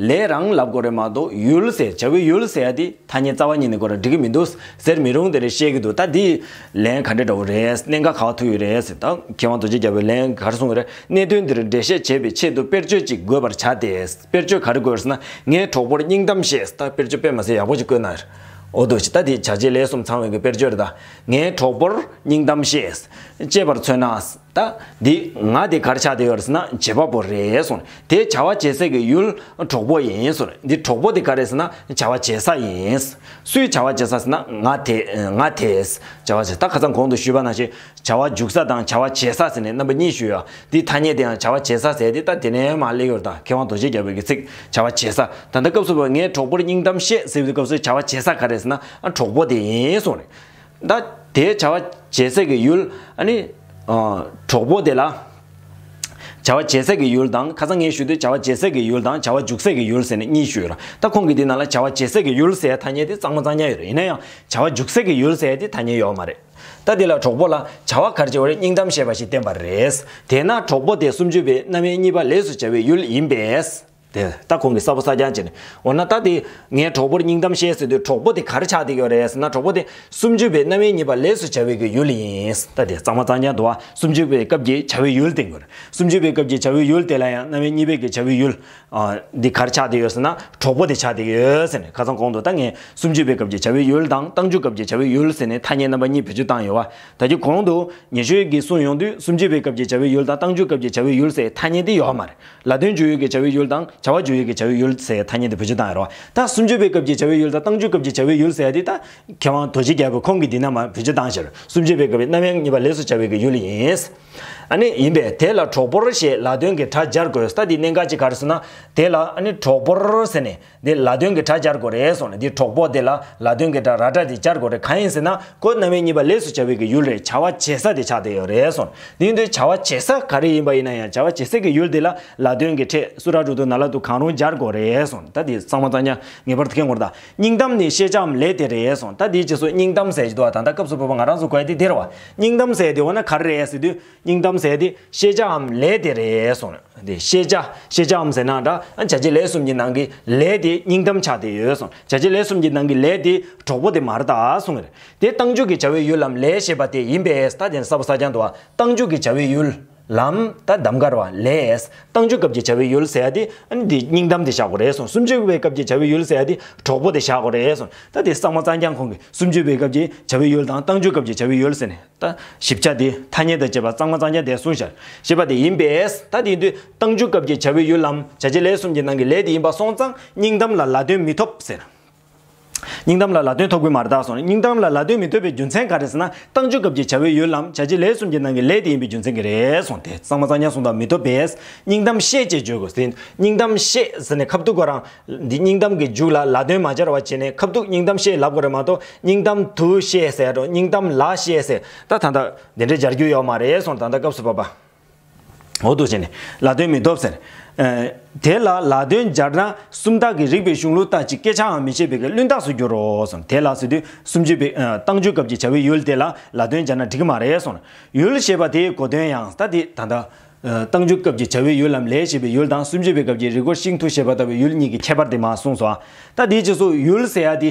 ལས་རང་ལབ་དགོས་རེད་མ་གཏོགས། ཡུལ་ཟེར། བྱ་བའི་ཡུལ་ཟེར་ཡ་དེ་ཐ་སྙད་རྩ་བ་ཉིད་ནས་དགོས་ར་འགྲིག་གི་མི་འདུག་ཟེར་མི་རུང་། དེ་རེད་བཤད་ཀྱི་འདུག་ད་འདི་ལན་ག་འདྲ་འདྲ་བོ་རེད། གནད་འགག་ག་བ་ཐུག་ཡོད་རེད་ཟེར། ད་མཁས་དབང་རྡོ་རྗེ་རྒྱལ་པོས་ལན་ག་རེ་གསུངས་ཡོད་རེད། གནད་དོན་འདིར་འགྲེལ་བཤད་བྱེད་པའི་ཆེད་དུ་དཔེར་བརྗོད་ཅིག་དགོས་པར་བྱ་སྟེ། དཔེར་བརྗོད་ག་རེ་དགོས་ཟེར་ན། ངའི་གྲོགས་པོར་སྙིང་གཏམ་བཤད། ད་དཔེར་བརྗོད་དཔེ་མ་སྲིད་ཡག་པོ་ཅིག་བཀོད་གནང་ཡོད། འོ་འདུག་བྱས། ད་འདི་བྱ་བྱེད་ལས་གསུམ་ཚང་བའི་གི་དཔེར་བརྗོད་རེད། ད་ངའི་གྲོགས་པོར་སྙིང་གཏམ་བཤད། ཅེས་པར་མཚོན་ན། ད་འདི་ང་དེ་ག་རེ་ཆགས་བསྡད་ཡོད་རེད་ཟེར་ན། བྱེད་པ་པོ་རེད་གསུངས། དེ་བྱ་བ་བྱེད་སའི་གི་ཡུལ་གྲོགས་པོ་ཡིན་གསུངས། འདི་གྲོགས་པོ་དེ་ག་རེ་ཟེར་ན། བྱ་བ་བྱེད་ས་ཡིན། སུས་བྱ་བ་བྱེད་ས་ཟེར་ན། ང་དེ། ང་དེས་བྱ་བ་བྱེད། ད་ཁ་སང་གོང་དུ་ཞུས་པ་ནང་བཞིན། བྱ་བ་འཇུག་ས་དང་བྱ་བ་བྱེད་ས་ཟེར་ནས་རྣམ་པ་གཉིས་ཞུས་ཡོད། འདི་ཐ་སྙད་དེ་ཡང་བྱ་བ་བྱེད་ས་ཟེར་དེ་ད་དེ་ནས་མར་སླེབས་ཡོད་རེད། ད་མཁས་དབང་རྡོ་རྗེ་རྒྱལ་པོའི་གི་ཚིག་བྱ་བ་བྱེད་ས། ད་ལྟ་སྐབས་སུ་བབ། ངའི་གྲོགས་པོར་སྙིང་གཏམ་བཤད་ཟེར་བའི་སྐབས་སུ་བྱ་བ་བྱེད་ས་ག་རེ་ཟེར་ན། ཨ། གྲོགས་པོ་དེ་ཡིན་གསུངས་རེད། ད་དེ་བྱ་བ་བྱེད་སའི་གི་ཡུལ། ཨ་ནི། ཨ། གྲོགས་པོ་དེ་ལ། བྱ་ བྱ་བ་བྱེད་ས་གི་ཡུལ་དང་། ཁ་སང་ངས་ཞུས་དུས་བྱ་བ་བྱེད་ས་གི་ཡུལ་དང་བྱ་བ་འཇུག་ས་གི་ཡུལ་ཟེར་ནས་གཉིས་ཞུས་ཡོད་ར། ད་ཁོང་གིས་འདི་ནང་ལ་བྱ་བ་བྱེད་ས་གི་ཡུལ་ཟེར་ཐ་སྙད་དེ་གཙང་མ་གཙང་རྐྱང་ཡོད་རེད། ཡིན་ན་ཡང་བྱ་བ་འཇུག་ས་གི་ཡུལ་ཟེར་དེ་ཐ་སྙད་ཡོད་མ་རེད། ད་འདི་ལ་གྲོགས་པོ་ལ་བྱ་བ་ག་རེ་བྱེད་པ་རེད། སྙིང་གཏམ་བཤད་པ་ཞིག་བསྟན་པ་རེད། དེས་ན་གྲོགས་པོ་དེ་སུམ་ཅུ་པའི་རྣམ་དབྱེ་གཉིས་པ་ལས་སུ་བྱ་བའི་ཡུལ་ཡིན་པས། དེ་ད་ཁོང་གིས་གསལ་པོ་གསལ་རྐྱང་བྱས་ནས། འོ་ན་ད་དེ་ངས་གྲོགས་པོར་སྙིང་གཏམ་བཤད་ཟེར་དུས་གྲོགས་པོ་དེ་ག་རེ་ཆགས་བསྡད་ཡོད་རེད་ཟེར་ན། གྲོགས་པོ་དེ་སུམ་ཅུ་པའི་རྣམ་དབྱེ་གཉིས་པ་ལས་སུ་བྱ་བའི་གི་ཡུལ་ཡིན། ད་དེ་གཙང་མ་གཙང་རྐྱང་འདུག་བ། སུམ་ཅུ་པའི་སྐབས་ཀྱི་བྱ་བའི་ཡུལ་བསྟན་དགོས་རེད། སུམ་ཅུ་པའི་སྐབས་ཀྱི་བྱ་བའི་ཡུལ་དེ་ལ་ཡང་རྣམ་དབྱེ་གཉིས་པའི་གི་བྱ་བའི་ཡུལ། ཨ། འདི་ག་རེ་ཆགས་བསྡད་ཡོད་ཟེར་ན་གྲོགས་པོ་དེ་ཆགས་བསྡད་ཡོད་ཟེར་ནས། ཁ་སང་གོང་དུ་ད་ངས་སུམ་ཅུ་པའི་སྐབས་ཀྱི་བྱ་བའི་ཡུལ་དང་རྟགས་འཇུག་སྐབས་ཀྱི་བྱ་བའི་ཡུལ་ཟེར་ནས་ཐ་སྙད་རྣམ་པ་གཉིས་བེད་སྤྱོད་བཏང་ཡོད་བ། ད་ཅི་གོང་དུ་ཉེ་ཤོས་ཀྱིས་གསུངས་ཡོང་དུས་སུམ་ཅུ་པའི་སྐབས་ཀྱི་བྱ་བའི་ཡུལ་དང་རྟགས་འཇུག་སྐབས་ཀྱི་བྱ་བའི་ཡུལ་ཟེར་ཐ་སྙད་དེ་ཡོད་མ་རེད། ལ་དོན་འཇུག་ཡུལ་གྱི་བྱ་བའི་ཡུལ་དང་བྱ་བ་འཇུག་ཡུལ་གྱི་བྱ་བའི་ཡུལ་ཟེར་ཐ་སྙད་དེ་བེད་སྤྱོད་བཏང་ཡོད་རེད་བ། ད་སུམ་ཅུ་པའི་སྐབས་ཀྱི་བྱ་བའི་ཡུལ་དང་རྟགས་འཇུག་སྐབས་ཀྱི་བྱ་བའི་ཡུལ་ཟེར་དེ་ད་མཁས་དབང་རྡོ་རྗེ་རྒྱལ་པོས་ཁོང་གིས་འདི་ནས་མར་བེད་སྤྱོད་བཏང་ཤར། སུམ་ཅུ་པའི་སྐབས་ཀྱི་རྣམ་དབྱེ་གཉིས་པ་ལས་སུ་བྱ་བའི་གི་ཡུལ་ཡིན། ཨ་ནི་ཡིན་པས་དེ་ལ་གྲོགས་པོར་ཞེས་ལ་དོན་གྱི་སྒྲ་སྦྱར་དགོས། ད་འདི་གནད་འགག་ཅིག་ག་རེ་ཟེར་ན། དེ་ལ་ཨ་ནི་གྲོགས་པོར་ཟེར་ནས་འདི་ལ་དོན་གྱི་སྒྲ་སྦྱར་དགོས་རེད་གསུངས་ནས། འདི་གྲོགས་པོ་དེ་ལ་ལ་དོན་གྱི་སྒྲ་ར་སྒྲ་དེ་སྦྱར་དགོས་རེད། གང་ཡིན་ཟེར་ན་ཁོ་རྣམ་དབྱེ་གཉིས་པ་ལས་སུ་བྱ་བའི་གི་ཡུལ་རེད། བྱ་བ་བྱེད་ས་དེ་ཆགས་བསྡད་ཡོད་རེད་གསུངས། འདི་ཡིན་དུས་བྱ་བ་བྱེད་ས་ག་རེ་ཡིན་པ་ཡིན་ན་ཡང་བྱ་བ་བྱེད་ས་གི་ཡུལ་དེ་ལ་ལ་དོན་གྱི་ཕྲད་སུ་ར་རུ་དུ་ན་ལ་དུ་གང་རུང་སྦྱར་དགོས་རེད་གསུངས། ད་འདི་གཙང་མ་གཙང་རྐྱང་ངེས་པར་དུ་མཁྱེན་དགོས་རེད། ད་སྙིང་གཏམ་ནི་ཤེས་བྱའམ་ལས་དེ་རེད་གསུངས། ད་འདིའི་རྗེས་སུ་སྙིང་གཏམ་ཟེར་གྱི་འདུག་བ། ད་ལྟ་སྐབས་སུ་བབ་པ་ང་རང་ཚོ་གོ་ཡ་དེ་དེ་རེད་བ། སྙིང་གཏམ་ཟེར་དེ་འོ་ན་ག་རེ་རེད་ཟེར་དུས། སྙིང་གཏམ་ཟེར་དེ་ཤེས་བྱའམ་ལས་དེ་རེད་གསུངས། དེ་ཤེས་བྱ་ཤེས་བྱའམ་ཟེར་ན་འདྲ། བྱ་བྱེད་ལས་གསུམ་གྱི་ནང་གི་ལས་དེ་སྙིང་གཏམ་ཆགས་བསྡད་ཡོད་གསུངས། བྱ་བྱེད་ལས་གསུམ་གྱི་ནང་གི་ལས་དེ་གྲོགས་པོ་དེ་མ་རེད་ད་གསུངས་རེད། དེ་རྟགས་འཇུག་གི་བྱ་བའི་ཡུལ་ལམ་ལས་ཞེས་པ་དེ་ཡིན་པས། ད་དེ་ནི་གསལ་པོ་གསལ་རྐྱང་འདུག་བ། རྟགས་འཇུག་གི་བྱ་བའི་ཡུལ་ལམ་ད་གདམ་ག་རེད་བ། ལས། རྟགས་འཇུག་སྐབས་ཀྱི་བྱ་བའི་ཡུལ་ཟེར་ཡ་དེ་ཨ་ནི་དེ་སྙིང་གཏམ་དེ་བཞག་དགོས་རེད་གསུངས། སུམ་ཅུ་པའི་སྐབས་ཀྱི་བྱ་བའི་ཡུལ་ཟེར་ཡ་དེ་གྲོགས་པོ་དེ་བཞག་དགོས་རེད་གསུངས། ད་དེ་གཙང་མ་གཙང་རྐྱང་ཁོང་གིས་སུམ་ཅུ་པའི་སྐབས་ཀྱི་བྱ་བའི་ཡུལ་དང་རྟགས་འཇུག་སྐབས་ཀྱི་བྱ་བའི་ཡུལ་ཟེར་ནས། ད་ཞིབ་ཆ་དེ་ཐ་སྙད་དང་བཅས་པ་གཙང་མ་གཙང་རྐྱང་དེ་གསུངས་ཤར་ཞེས་པ་དེ་ཡིན་པས། ད་དེ་ཡིན་དུས་རྟགས་འཇུག་སྐབས་ཀྱི་བྱ་བའི་ཡུལ་ལམ་བྱ་བྱེད་ལས་གསུམ་གྱི་ནང་གི་ལས་དེ་ཡིན་པ་སོང་ཙང་སྙིང་གཏམ་ལ་ལ་དོན་མི་ཐོབ་ཟེར། སྙིང་གཏམ་ལ་ལ་དོན་ཐོབ་ཀྱི་མ་རེད་ད་གསུངས། སྙིང་གཏམ་ལ་ལ་དོན་མི་ཐོབ་པའི་རྒྱུ་མཚན་ག་རེ་ཟེར་ན། རྟགས་འཇུག་སྐབས་ཀྱི་བྱ་བའི་ཡུལ་ལམ་བྱ་བྱེད་ལས་གསུམ་གྱི་ནང་གི་ལས་དེ་ཡིན་པའི་རྒྱུ་མཚན་གྱིས་རེད་གསུངས་ཏེ། གཙང་མ་གཙང་རྐྱང་གསུངས་དང་མི་ཐོབ་པས། སྙིང་གཏམ་བཤད་ཅེས་བརྗོད་དགོས་ཟེར། སྙིང་གཏམ་བཤད་ཟེར་ནས་ཁ་ཐུག་ཁོ་རང་འདི་སྙིང་གཏམ་གྱི་མཇུག་ལ་ལ་དོན་མ་སྦྱར་བ་བྱས་ནས་ཁ་ཐུག་སྙིང་གཏམ་བཤད་ལབ་དགོས་རེད་མ་གཏོགས། སྙིང་གཏམ་དུ་བཤད་ཟེར་རོ། སྙིང་གཏམ་ལ་བཤད་ཟེར། ད་ད་ལྟ་དེ་འདྲའི་སྦྱར་རྒྱུ་ཡོད་མ་རེད་གསུངས། ད་ལྟ་སྐབས་སུ་བབ་པ། འོ་འདུག་བྱས་ནས་ལ་དོན་མི་ཐོབ་ཟེར། ཨ། དེ་ལ་ལ་དོན་སྦྱར་ན་སུམ་རྟགས་ཀྱི་རིགས་པའི་གཞུང་ལུགས་ལྟ་ཅི། སྐད་ཆའང་མི་བྱེད་པའི་གི་བླུན་རྟགས་སུ་འགྱུར་རོ་གསུངས། དེ་ལ་ཟེར་དུས་སུམ་ཅུ་པའི་ཨ་རྟགས་འཇུག་སྐབས་ཀྱི་བྱ་བའི་ཡུལ་དེ་ལ་ལ་དོན་སྦྱར་ན་འགྲིག་གི་མ་རེད་གསུངས། ཡུལ་ཞེས་པ་དེའི་གོ་དོན་ཡང་ད་དེ་ད་ལྟ། ཨ། རྟགས་འཇུག་སྐབས་ཀྱི་བྱ་བའི་ཡུལ་ལམ་ལས་ཞེས་པའི་ཡུལ་དང་སུམ་ཅུ་པའི་སྐབས་ཀྱི་རི་མགོ་ཤིང་ཐུ་ཞེས་པ་ལྟ་བུའི་ཡུལ་གཉིས་ཀྱི་ཁྱད་པར་དེ་མར་གསུངས་སོ། ད་དེའི་རྗེས་སུ་ཡུལ་ཟེར་ཡ་དེ།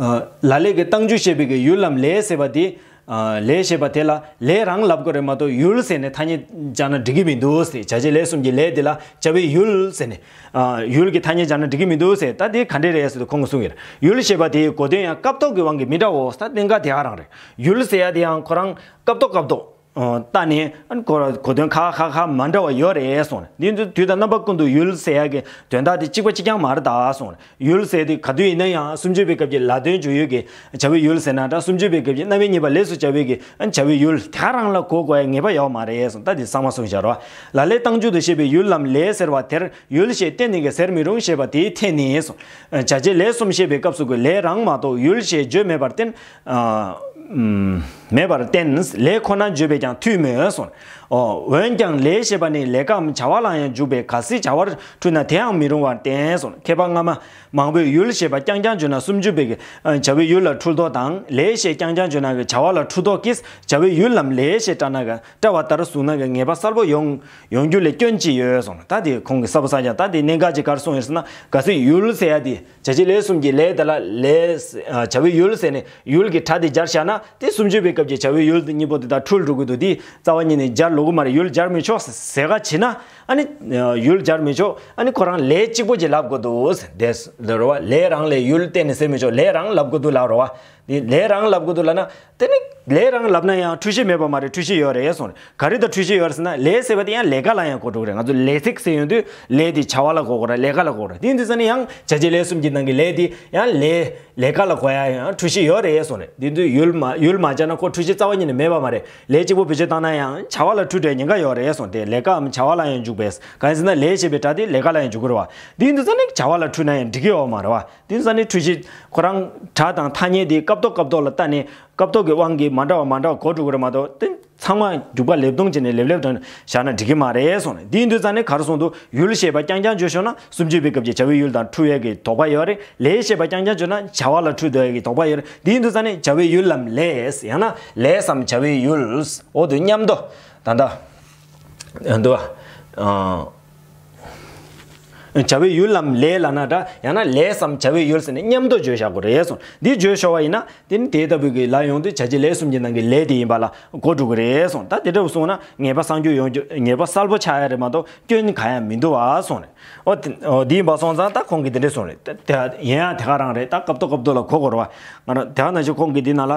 ཨ། ལ་ལས་ཀྱི་རྟགས་འཇུག་བཤད་པའི་གི་ཡུལ་ལམ་ལས་ཟེར་བ་དེ། ཨ། ལས་ཞེས་པ་དེ་ལ་ལས་རང་ལབ་དགོས་རེད་མ་གཏོགས་ཡུལ་ཟེར་ནས་ཐ་སྙད་སྦྱར་ན་འགྲིག་གི་མི་འདུག་ཟེར། བྱ་བྱེད་ལས་གསུམ་གྱི་ལས་དེ་ལ་བྱ་བའི་ཡུལ་ཟེར་ནས། ཨ། ཡུལ་གྱི་ཐ་སྙད་སྦྱར་ན་འགྲིག་གི་མི་འདུག་ཟེར། ད་དེ་ག་འདྲས་རེད་ཟེར་དུས་ཁོང་གིས་གསུངས་ཡོད། ཡུལ་ཞེས་པ་དེའི་གོ་དོན་ཡང་སྐབས་ཐོག་གི་དབང་གིས་མི་འདྲའོ། ད་གནད་འགག་དེ་ག་རང་རེད། ཡུལ་ཟེར་ཡ་དེ་ཡང་ཁོ་རང་སྐབས་ཐོག་སྐབས་ཐོག་ཨོ། ལྟ་ནས་ཨ་ནི་གོ་གོ་དོན་ཁ་ཁ་ཁ་མ་འདྲ་བ་ཡོད་རེད་གསུངས། འདི་ཚོ་དུས་དང་རྣམ་པ་ཀུན་ཏུ་ཡུལ་ཟེར་ཡག་གི་དོན་དག་དེ་གཅིག་པ་གཅིག་རྐྱང་མ་རེད་ད་གསུངས། ཡུལ་ཟེར་དེ་ག་དུས་ཡིན་ན་ཡང་སུམ་ཅུ་པའི་སྐབས་ཀྱི་ལ་དོན་འཇུག་ཡུལ་གྱི་བྱ་བའི་ཡུལ་ཟེར་ན་འདྲ། སུམ་ཅུ་པའི་སྐབས་ཀྱི་རྣམ་དབྱེ་གཉིས་པ་ལས་སུ་བྱ་བའི་གི་ཨ་ནི་བྱ་བའི་ཡུལ་དེ་ག་རང་ལ་གོ་དགོས་ཡ་ངེས་པ་ཡོད་མ་རེད་གསུངས། ད་དེ་གཙང་མ་གསུངས་བཞག་རོགས། ལ་ལས་རྟགས་འཇུག་ཏུ་བཤད་པའི་ཡུལ་ལམ་ལས་ཟེར་བ་དེར་ཡུལ་ཞེས་གཏན་ནས་ཀྱི་ཟེར་མི་རུང་ཞེས་པ་དེའི་ཐད་ནས་གསུངས། བྱ་བྱེད་ལས་གསུམ་བཤད་པའི་སྐབས་སུ་གི་ལས་རང་མ་གཏོགས་ཡུལ་ཞེས་བརྗོད་མེད་པར་བརྟེན། ཨ། ཨུམ། མེད་པར་བརྟེན་ལས་ཁོ་ན་བརྗོད་པས་ཀྱང་འཐུས་མོད་གསུངས། ཨོ། འོན་ཀྱང་ལས་ཞེས་པ་ནི་ལས་ཀའམ་བྱ་བ་ལ་ཡང་འཇུག་པས་གལ་སྲིད་བྱ་བར་འཁྲུལ་ན་དེའང་མི་རུང་བར་བསྟན་གསུངས། མཁས་པ་སྔ་མ་མང་པོས་ཡུལ་ཞེས་པ་རྐྱང་རྐྱང་བརྗོད་ན་སུམ་ཅུ་པའི་གི་ཨ་བྱ་བའི་ཡུལ་ལ་འཁྲུལ་དོགས་དང་། ལས་ཞེས་རྐྱང་རྐྱང་བརྗོད་ན་གི་བྱ་བ་ལ་འཁྲུལ་དོགས་ཀྱིས་བྱ་བའི་ཡུལ་ལམ་ལས་ཞེས་བཀྲལ་ན་གི་བཀྲལ་བ་ལྟར་གཟུགས་ན་གི་ངེས་པ་གསལ་པོ་ཡོང་ཡོང་རྒྱུ་ལས་སྐྱོན་ཅི་ཡོད་གསུངས། ད་དེ་ཁོང་གིས་གསལ་པོ་གསལ་རྐྱང་། ད་དེ་གནད་འགག་ཅིག་ག་རེ་གསུངས་ཡོད་ཟེར་ན། གལ་སྲིད་ཡུལ་ཟེར་ཡ་དེ་བྱ་བྱེད་ལས་གསུམ་གྱི་ལས་དེ་ལ་ལས་ཨ་བྱ་བའི་ཡུལ་ཟེར་ནས་ཡུལ་གྱི་སྒྲ་དེ་སྦྱར་བཞག་ན། དེ་སུམ་ཅུ་པའི་སྐབས་ཀྱི་བྱ་བའི་ཡུལ་དེ་གཉིས་པོ་དེ་དག་འཁྲུལ་འགྲོ་གི་འདུག་དེ་རྩ་བ་ཉིད་ནས་སྦྱར་ལོ་གི་མ་རེད། ཡུལ་སྦྱར་མི་ཆོག་ཟེར་ག་བྱེད་ན། ཨ་ནི་ཡུལ་སྦྱར་མི་ཆོག་ཨ་ནི་ཁོ་རང་ལས་གཅིག་པོ་ཅིག་ལབ་དགོས་འདུག་ཟེར། དེ་ལབ་རོ་བ། ལས་རང་ལས་ཡུལ་གཏན་ནས་ཟེར་མི་ཆོག་ལས་རང་ལབ་དགོས་འདུག་ལབ་རོ་བ། དེ་ལས་རང་ལབ་དགོས་འདུག་ལབ་ན། དེ་ནི་ལས་རང་ལབ་ན་ཡང་འཁྲུལ་གཞི་མེད་པ་མ་རེད། འཁྲུལ་གཞི་ཡོད་རེད་གསུངས། ག་རེ་དང་འཁྲུལ་གཞི་ཡོད་རེད་ཟེར་ན། ལས་ཟེར་བ་དེ་ཡང་ལས་ཀ་ལ་ཡང་གོ་འགྲོ་གི་རེད། ང་ཚོ་ལས་ཚིག་ཟེར་ཡོང་དུས་ལས་དེ་བྱ་བ་ལ་གོ་དགོས་རེད། ལས་ཀ་ལ་གོ་དགོས་རེད། དེ་འདི་ཟེར་ན་ཡང་བྱ་བྱེད་ལས་གསུམ་གྱི་ནང་གི་ལས་དེ་ཡང་ལས་ལས་ཀ་ལ་གོ་ཡ་ཡང་འཁྲུལ་གཞི་ཡོད་རེད་གསུངས་རེད། དེ་དུས་ཡུལ་མ་ཡུལ་མ་སྦྱར་ན་ཁོ་འཁྲུལ་གཞི་རྩ་བ་ཉིད་ནས་མེད་པ་མ་རེད། ལས་གཅིག་པོ་བེད་སྤྱོད་བཏང་ན་ཡང་བྱ་བ་ལ་འཁྲུལ་འགྲོ་ཉེན་ཁ་ཡོད་རེད་གསུངས་ཏེ། ལས་ཀའམ་བྱ་བ་ལ་ཡང་འཇུག་པས། གང་ཡིན་ཟེར་ན་ལས་ཞེས་པའི་སྒྲ་དེ་ལས་ཀ་ལ་ཡང་འཇུག་གི་རེད་བ། དེ་འདི་ཟེར་ན་བྱ་བ་ལ་འཁྲུལ་ན་ཡང་འགྲིག་གི་ཡོད་མ་རེད་བ། དེ་ཙ་ནི་འཁྲུལ་གཞི་ཁོ་རང་སྒྲ་དང་ཐ་སྙད་དེ་སྐབས་ཐོག་སྐབས་ཐོག་ལ་ལྟ་ནས་སྐབས་ཐོག་གི་དབང་གིས་མ་འདྲ་བ་མ་འདྲ་བ་གོ་འགྲོ་གི་རེད་མ་གཏོགས། དེ་ ཚང་མ་རྒྱུག་པ་ལེབ་སྟོང་བྱས་ནས་ལེབ་ལེབ་དང་བཞག་ན་འགྲིག་གི་མ་རེད་གསུངས་ནས། འདི་ཡིན་དུས་ཙང་ནས་ག་རེ་གསུངས་འདུག་ཡུལ་ཞེས་པ་རྐྱང་རྐྱང་བརྗོད་ཤོག་ན་སུམ་ཅུ་པའི་སྐབས་ཀྱི་བྱ་བའི་ཡུལ་དང་འཁྲུལ་ཡས་ཀྱི་དོགས་པ་ཡོད་རེད། ལས་ཞེས་པ་རྐྱང་རྐྱང་བརྗོད་ན་བྱ་བ་ལ་འཁྲུལ་འདུག་ཡས་ཀྱི་དོགས་པ་ཡོད་རེད། འདི་ཡིན་དུས་ཙང་ནས་བྱ་བའི་ཡུལ་ལམ་ལས། ཡང་ན་ལས་སམ་བྱ་བའི་ཡུལ། འོ་དུ་མཉམ་དུ་ད་ལྟ་འདུག་བ། བྱ་བའི་ཡུལ་ལམ་ལས་ལབ་ན་འདྲ། ཡང་ན་ལས་སམ་བྱ་བའི་ཡུལ་ཟེར་ནས་མཉམ་དུ་བརྗོད་བཞག་དགོས་རེད་གསུངས། འདི་བརྗོད་ཤོར་བ་ཡིན་ན་དེ་ནི་དེ་ལྟ་བུའི་གི་ལ་ཡོང་དུས་བྱ་བྱེད་ལས་གསུམ་གྱི་ནང་གི་ལས་དེ་ཡིན་པ་ལ་གོ་འགྲོ་གི་རེད་གསུངས། ད་དེ་འདྲ་བོ་གསུངས་ན་ངེས་པ་གསང་རྒྱུ་ཡོང་རྒྱུ་ངེས་པ་གསལ་པོ་ཆགས་ཡ་རེད་མ་གཏོགས་སྐྱོན་གང་ཡང་མི་འདུག་བ་གསུངས་ནས། འོ་དེ་འོ་དེ་ཡིན་པ་སོང་ཙང་ད་ཁོང་གིས་དེ་འདྲ་གསུངས་རེད། ད་དེ་ཡིན་ཡང་དེ་ག་རང་རེད། ད་སྐབས་ཐོག་སྐབས་ཐོག་ལ་གོ་དགོས་རེད་བ། ང་རང་དེ་ག་ནང་བཞིན་ཁོང་གིས་འདི་ནང་ལ་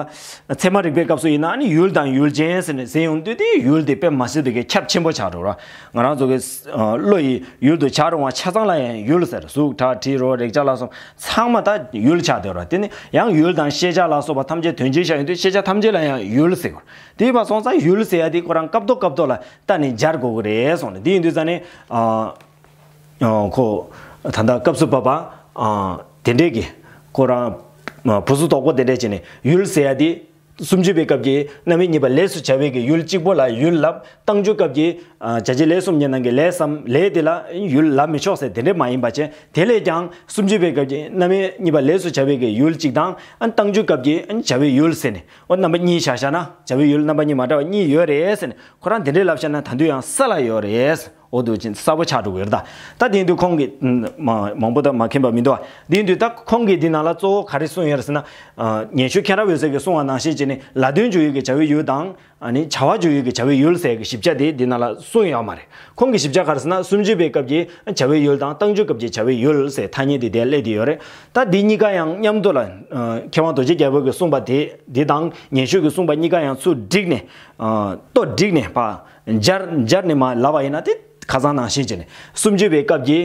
ཚད་མ་རིག་པའི་སྐབས་སུ་ཡིན་ན་ཨ་ནི་ཡུལ་དང་ཡུལ་ཅན་ཟེར་ནས་ཟེར་ཡོང་དུས་དེ་ཡུལ་དེ་དཔེ་མ་སྲིད་པའི་གི་ཁྱབ་ཆེན་པོ་ཆགས་འགྲོ་ར། ང་རང་ཚོ་གི་བློ་ཡི་ཡུལ་དུ་བྱ་རུང་བ་ཆ་ཚང་ལ་ཡང་ཡུལ་ཟེར། གཟུགས་སྒྲ་དྲི་རོ་རེག་བྱ་ལ་སོགས་ཚང་མ་ད་ཡུལ་ཆགས་འདུག་ར། དེ་ནི་ཡང་ཡུལ་དང་ཤེས་བྱ་ལ་སོགས་པ་ཐམས་ཅད་དོན་སྤྱིར་བཞག་ཡོང་དུས་ཤེས་བྱ་ཐམས་ཅད་ལ་ཡང་ཡུལ་ཟེར་དགོས། དེ་ཡིན་པ་སོང་ཙང་ཡུལ་ཟེར་ཡ་དེ་ཁོ་རང་སྐབས་ཐོག་སྐབས་ཐོག་ལ་ལྟ་ནས་སྦྱར་དགོས་ཀྱི་རེད་གསུངས་ནས། དེ་ཡིན་དུས་ཙང་ནས་ཨ། ཁོ་ད་ལྟ་སྐབས་སུ་བབ་པ་དེ་འདྲས་ཀྱི་ཁོ་རང་བུ་སུ་དོག་པོ་དེ་འདྲས་བྱས་ནས་ཡུལ་ཟེར་ཡ་དེ་སུམ་ཅུ་པའི་སྐབས་ཀྱི་རྣམ་དབྱེ་གཉིས་པ་ལས་སུ་བྱ་བའི་གི་ཡུལ་གཅིག་པོ་ལ་ཡུལ་ལབ། རྟགས་འཇུག་སྐབས་ཀྱི་བྱ་བྱེད་ལས་གསུམ་གྱི་ནང་གི་ལས་སམ་ལས་དེ་ལ་ཡུལ་ལབ་མི་ཆོག་ཟེར་དེ་འདྲས་མ་ཡིན་པ་བྱས། དེ་ལས་ཀྱང་སུམ་ཅུ་པའི་སྐབས་ཀྱི་རྣམ་དབྱེ་གཉིས་པ་ལས་སུ་བྱ་བའི་གི་ཡུལ་གཅིག་དང་རྟགས་འཇུག་སྐབས་ཀྱི་བྱ་བའི་ཡུལ་ཟེར་ནས་འོ་རྣམ་པ་གཉིས་བཞག་བཞག་ན་བྱ་བའི་ཡུལ་རྣམ་པ་གཉིས་མ་འདྲ་བ་གཉིས་ཡོད་རེད་ཟེར་ནས་ཁོ་རང་དེ་འདྲས་ལབ་བཞག་ན་ད་དུང་ཡང་གསལ་ལ་ཡོད་རེད། འོ་འདུག་ཅིང་གསལ་པོ་ཆགས་འགྲོ་གི་ཡོད་རེད་ད། ད་དེ་ཡིན་དུས་ཁོང་གིས་མ་མང་པོ་ད་མ་མཁྱེན་པ་མི་འདུག་བ། དེ་ཡིན་དུས་ད་ཁོང་གིས་འདི་ནང་ལ་གཙོ་བོ་ག་རེ་གསུངས་ཡོད་རེད་ཟེར་ན། ཉན་ཤུལ་མཁྱེན་རབ་འོད་ཟེར་གྱིས་གསུངས་པ་ནང་བཞིན་བྱས་ནས་ལ་དོན་འཇུག་ཡུལ་གྱི་བྱ་བའི་ཡུལ་དང་། ཨ་ནི་བྱ་བ་འཇུག་ཡུལ་གྱི་བྱ་བའི་ཡུལ་ཟེར་གྱི་ཞིབ་ཆ་དེ་འདི་ནང་ལ་གསུངས་ཡོད་མ་རེད། ཁོང་གི་ཞིབ་ཆ་ག་རེ་ཟེར་ན་སུམ་ཅུ་པའི་སྐབས་ཀྱི་བྱ་བའི་ཡུལ་དང་རྟགས་འཇུག་སྐབས་ཀྱི་བྱ་བའི་ཡུལ་ཟེར་ཐ་སྙད་དེ་དེ་སླེབས་བསྡད་ཡོད་རེད། ད་འདི་གཉིས་ཀ་ཡང་མཉམ་དུ་ལ་མཁས་དབང་རྡོ་རྗེ་རྒྱལ་པོ་གིས་གསུངས་པ་དེ་འདི་དང་ཉན་ཤུལ་གྱིས་གསུངས་པ་གཉིས་ཀ་ཡང་ཚུར་བསྒྲིགས་ནས་གཏོར་བསྒྲིགས་ནས་ཕར་སྦྱར་སྦྱར་ནས་མར་ལབ་པ་ཡིན་ན་དེ་ཁ་སང་ནང་བཞིན་བྱས་ནས་སུམ་ཅུ་པའི་སྐབས་ཀྱི་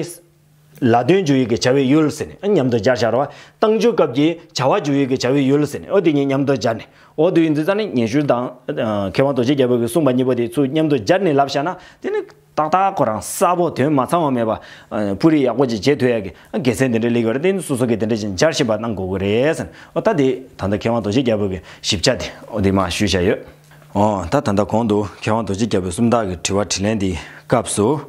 ལ་དོན་འཇུག་ཡུལ་གྱི་བྱ་བའི་ཡུལ་ཟེར་ནས་མཉམ་དུ་སྦྱར་བཞག་རེད་བ། རྟགས་འཇུག་སྐབས་ཀྱི་བྱ་བ་འཇུག་ཡུལ་གྱི་བྱ་བའི་ཡུལ་ཟེར་ནས་འོ་དེ་གཉིས་མཉམ་དུ་སྦྱར་ནས་འོ་དེ་ཡིན་དུས་ཙང་ནས་ཉན་ཤུལ་དང་མཁས་དབང་རྡོ་རྗེ་རྒྱལ་པོ་གིས་གསུངས་པ་གཉིས་པོ་དེ་ཚུར་མཉམ་དུ་སྦྱར་ནས་ལབ་བཞག་ན་དེ་ནི་ཏག་ཏག་ཁོ་རང་གསལ་པོ་དོན་མ་ཚང་བ་མེད་པ་སྤུ་རིས་ཡག་པོ་ཅིག་བྱེད་ཐུབ་ཡ་གི་དགེ་མཚན་དེ་འདྲ་སླེབས་ཡོད་རེད། དེ་ནི་སོ་སོ་གིས་དེ་འདྲ་ཅིག་སྦྱར་ཤེས་པ་གནང་དགོས་ཀྱི་རེད་ཟེར་ནས་འོ་ད་དེ་ད་ལྟ་མཁས་དབང་རྡོ་རྗེ་རྒྱལ་པོ་གི་ཞིབ་ཆ་དེ་འོ་དེ་མར་ཞུས་བཞག་ཡོད། ཨོ། ད་ད་ལྟ་གོང་དུ་མཁས་དབང་རྡོ་རྗེ་རྒྱལ་པོས་སུམ་རྟགས་ཀྱི་དྲི་བ་དྲིས་ལན་འདིའི་སྐབས་སུ།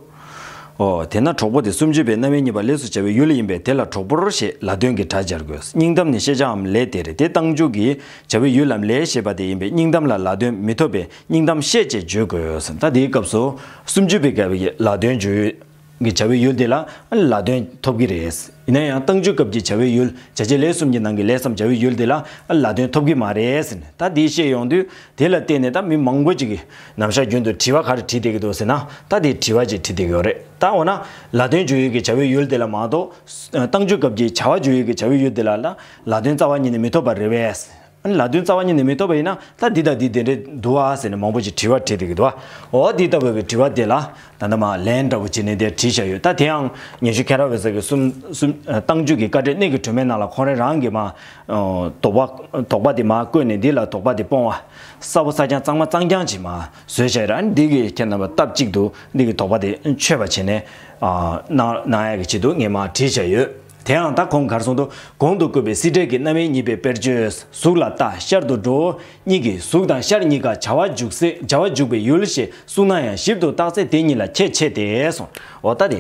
ཨོ། དེས་ན་གྲོགས་པོ་དེ་སུམ་ཅུ་པའི་རྣམ་དབྱེ་གཉིས་པ་ལས་སུ་བྱ་བའི་ཡུལ་ཡིན་པས་དེ་ལ་གྲོགས་པོར་ཞེས་ལ་དོན་གྱི་སྒྲ་སྦྱར་དགོས། སྙིང་གཏམ་ནི་ཤེས་བྱའམ་ལས་དེ་རེད་དེ་རྟགས་འཇུག་གི་བྱ་བའི་ཡུལ་ལམ་ལས་ཞེས་པ་དེ་ཡིན་པས་སྙིང་གཏམ་ལ་ལ་དོན་མི་ཐོབ་པས་སྙིང་གཏམ་ཤེས་ཅེས་བརྗོད་དགོས། ད་དེའི་སྐབས་སུ་སུམ་ཅུ་པའི་སྐབས་ཀྱི་ལ་དོན་བརྗོད། གི་བྱ་བའི་ཡུལ་དེ་ལ་ལ་དོན་ཐོབ་ཀྱི་རེད། ཡིན་ན་ཡང་རྟགས་འཇུག་སྐབས་ཀྱི་བྱ་བའི་ཡུལ་བྱ་བྱེད་ལས་གསུམ་གྱི་ནང་གི་ལས་སམ་བྱ་བའི་ཡུལ་དེ་ལ་ལ་དོན་ཐོབ་ཀྱི་མ་རེད་ཟེར་ནས་ད་འདི་བཤད་ཡོང་དུས་དེ་ལ་བརྟེན་ནས་ད་མི་མང་པོ་ཅིག་གིས་ནམ་ཞག་རྒྱུན་དུ་དྲི་བ་ག་རེ་དྲིས་བསྡད་ཀྱི་འདུག་ཟེར་ན་ད་དེ་དྲི་བ་ཅིག་དྲིས་བསྡད་ཀྱི་ཡོད་རེད། ད་འོ་ན་ལ་དོན་བརྗོད་ཡུལ་གྱི་བྱ་བའི་ཡུལ་དེ་ལ་མ་གཏོགས་རྟགས་འཇུག་སྐབས་ཀྱི་བྱ་བ་བརྗོད་ཡུལ་གྱི་བྱ་བའི་ཡུལ་དེ་ལ་ལ་ལ་དོན་རྩ་བ་ཉིད་ནས་མི་ཐོབ་པ་རེད་པས། ལ་དོན་རྩ་བ་ཉིད་ནས་མི་ཐོབ་པ་ཡིན་ན་ད་འདི་དང་འདི་དེ་འདྲས་འདུག་ཨ་ཟེར་ནས་མང་པོ་ཅིག་དྲི་བ་དྲིས་བསྡད་ཀྱི་འདུག་ཨ། འོ་འདི་ལྟ་བུའི་གི་དྲི་བ་དེ་ལ་ད་ལྟ་མ་ལན་འདྲ་བོ་བྱས་ནས་དེ་དྲིས་བཞག་ཡོད། ད་དེའང་ཉན་ཤུལ་མཁྱེན་རབ་འོད་ཟེར་གྱི་གསུམ་གསུམ་རྟགས་འཇུག་གི་བཀའ་འགྲེལ་གནད་ཀྱི་སྒྲོན་མའི་ནང་ལ་ཁོང་རང་རང་གིས་མ་དོགས་པ་དོགས་པ་དེ་མ་བཀོད་ནས་འདི་ལ་དོགས་པ་དེ་སྤོང་བ་གསལ་པོ་གསལ་རྐྱང་གཙང་མ་གཙང་རྐྱང་ཅིག་མ་བཟོས་བཞག་ཡོད་ར། འདི་གི་ཁྱེད་རྣམ་པ་སྟབས་གཅིག་ཏུ་འདི་གི་དོགས་པ་དེ་ཆོད་པ་བྱས་ནས་གནང་གནང་ཡག་གི་ཆེད་དུ་ངས་མ་དྲིས་བཞག་ཡོད། དེའང་ད་གོང་གར་སོང་དུ་གོང་དུ་བཀོད་པའི་སྲིད་འབྲས་ཀྱི་རྣམ་དབྱེ་གཉིས་པའི་དཔེར་བརྗོད་གཟུགས་ལ་ལྟ་ཤར་དུ་འགྲོ་གཉིས་ཀྱིས་གཟུགས་དང་ཤར་གཉིས་ཀ་བྱ་བ་འཇུག་སའི་བྱ་བ་འཇུག་པའི་ཡུལ་ཞེས་གསུངས་ན་ཡང་ཞིབ་ཏུ་བརྟགས་ཚེ་དེ་གཉིས་ལ་ཁྱད་ཆེ་སྟེ་གསུངས། འོ་ད་དེ་